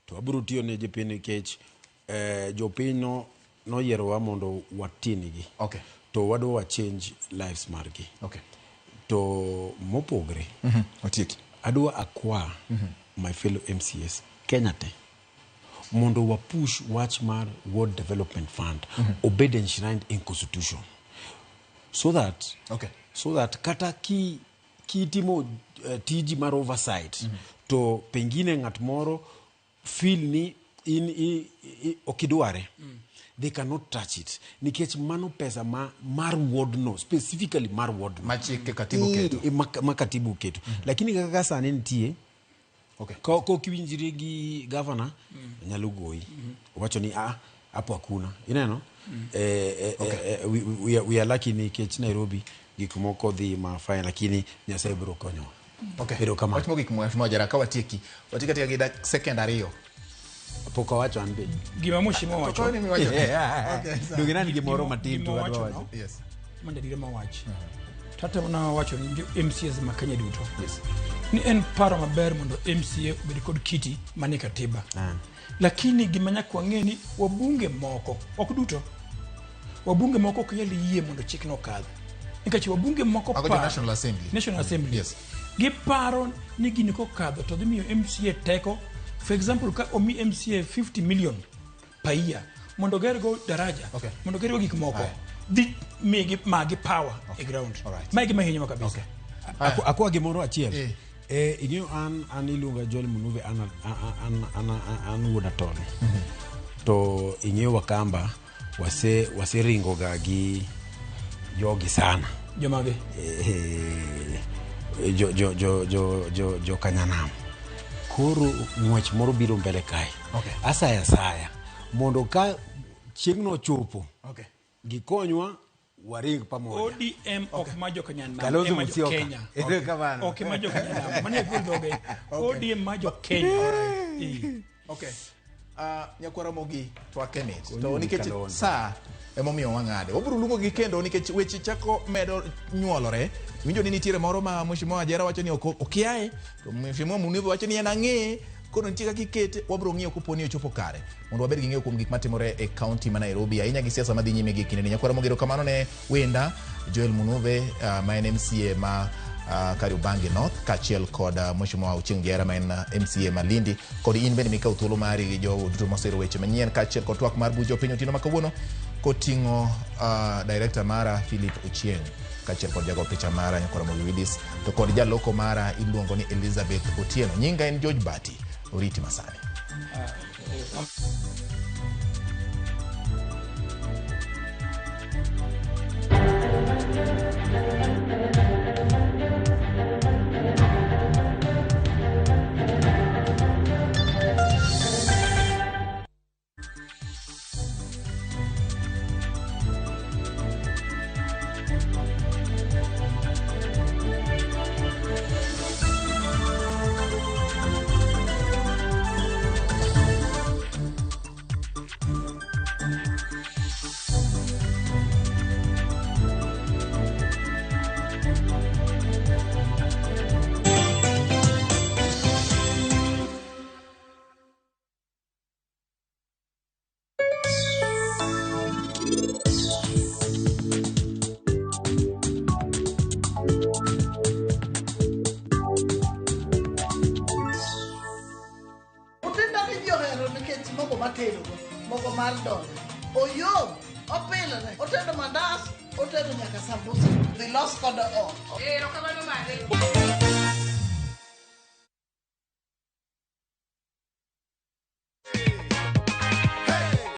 To wabiro tiyo ne jopiny nikech jopiny noyierowa mondo watinigi. Okay. To wadwa wa change lives margi. Okay. To mopogre. Otieki. Adwa akwa my fellow MCAs Kenya te mondo wa push wach mar World Development Fund obed enshrined in constitution so that okay. so that kata ki kitimo tiji mar oversight to pengine ng'at moro feel ni in okidware they cannot touch it nikech mano pesa ma mar ward no, specifically mar ward no ma chik katibu keto. Ma katibu keto. Lakini kaka sani nitie okay. Ka kiwinjri gi governor nyalo goyi wacho ni ah hapo hakuna ineno. We are lucky nikech Nairobi gik moko dhi ma fine, lakini Nyasaye biro konyowa. Okay. Erokamano. Wach mogik Mheshimiwa Jara, ka watieki. Watieki atieka gi second ariyo. Pok awacho an be. Gima mheshimiwa wacho. To koni miwacho. Okay, sawa. Donge nani gimoro matin to Gima adwa wacho wacho. no, Yes. mondo adiera mawach. Tata na wacho ni jo MCAs ma Kenya duto. Ni en paro maber mondo MCA obed kod kiti manie katiba. Lakini gima nyaka wang'e ni wabunge moko, ok duto, wabunge moko ok nyal yie mondo chikno okadh. Nikech wabunge moko Mago jo National Assembly. National Assembly. Yes. Giparo ni gini kokadho to dhi miyo MCA teko. For example, ka omi MCA 50 million per year mondo ogergo daraja, Okay. mondo ogergo gik moko, Aye. dhi migi magi power e ground. Mae gima hinyowa kabisa. Akwa gimoro achiel. Ing'eyo an iluonga Joel Munuve, an wuod Atoni. To ing'eyo Wakamba waseringo ga gi jogi sana. Jomage? Jo Kanyanam. Koro ng'wech moro biro mbele kae. Okay. Asaya asaya mondo ka chieng'no ochopo Okay. gikonywa waring pamoja. ODM ok ma jo Kanyanam, Kalonzo ema jo Musyoka. Kenya. Erokamano. Ok ma jo Kanyanam. Mano e gol dhoge. ODM ma jo Kenya. Okay. Nyakwar Ramogi twake mit. To Konyuru nikech Kalonzo. saa emomiyo wang'ade. Wabiro luongo gi kendo nikech weche chako medo nyuolore. Winjo ni nitiere moro ma Mheshimiwa Ajera wacho ni ok okiaye, to Mheshimiwa Munive wacho ni en ang'eye. Koro nitie kaka ikete, wabiro ng'iyo kopo ni ochopo kare mondo wabed gi ng'eyo kuom gik matimore e kaunti ma Nairobi, ahinya gi siasa madhi nyime gi kindeni. Nyakwar Ramogi, erokamano ne wenda Joel Munuve ma en MCA ma Kariobangi North, kaachiel kod Mheshimiwa Ochieng' Jera ma en MCA ma Lindi, kod in bende mikawo thuolo mari gi jogo duto mosero weche manyien, kaachiel kod twak mar buch jopiny otieno ma kawuono koting'o director mara Philip Ochieng', kaachiel kod jago picha mara Nyakwar Ramogi Willis, to kod jaloko mara iluongo ni Elizabeth Otieno. Nyinga en George Bati. Oriti masani. Utinda ni ji ohero nikech mogo matedogo, mogo mar dola. Oyom, opilore, otedo mandas, otedo nyaka sambusa. Dhi los kode ot. Erokamano madam.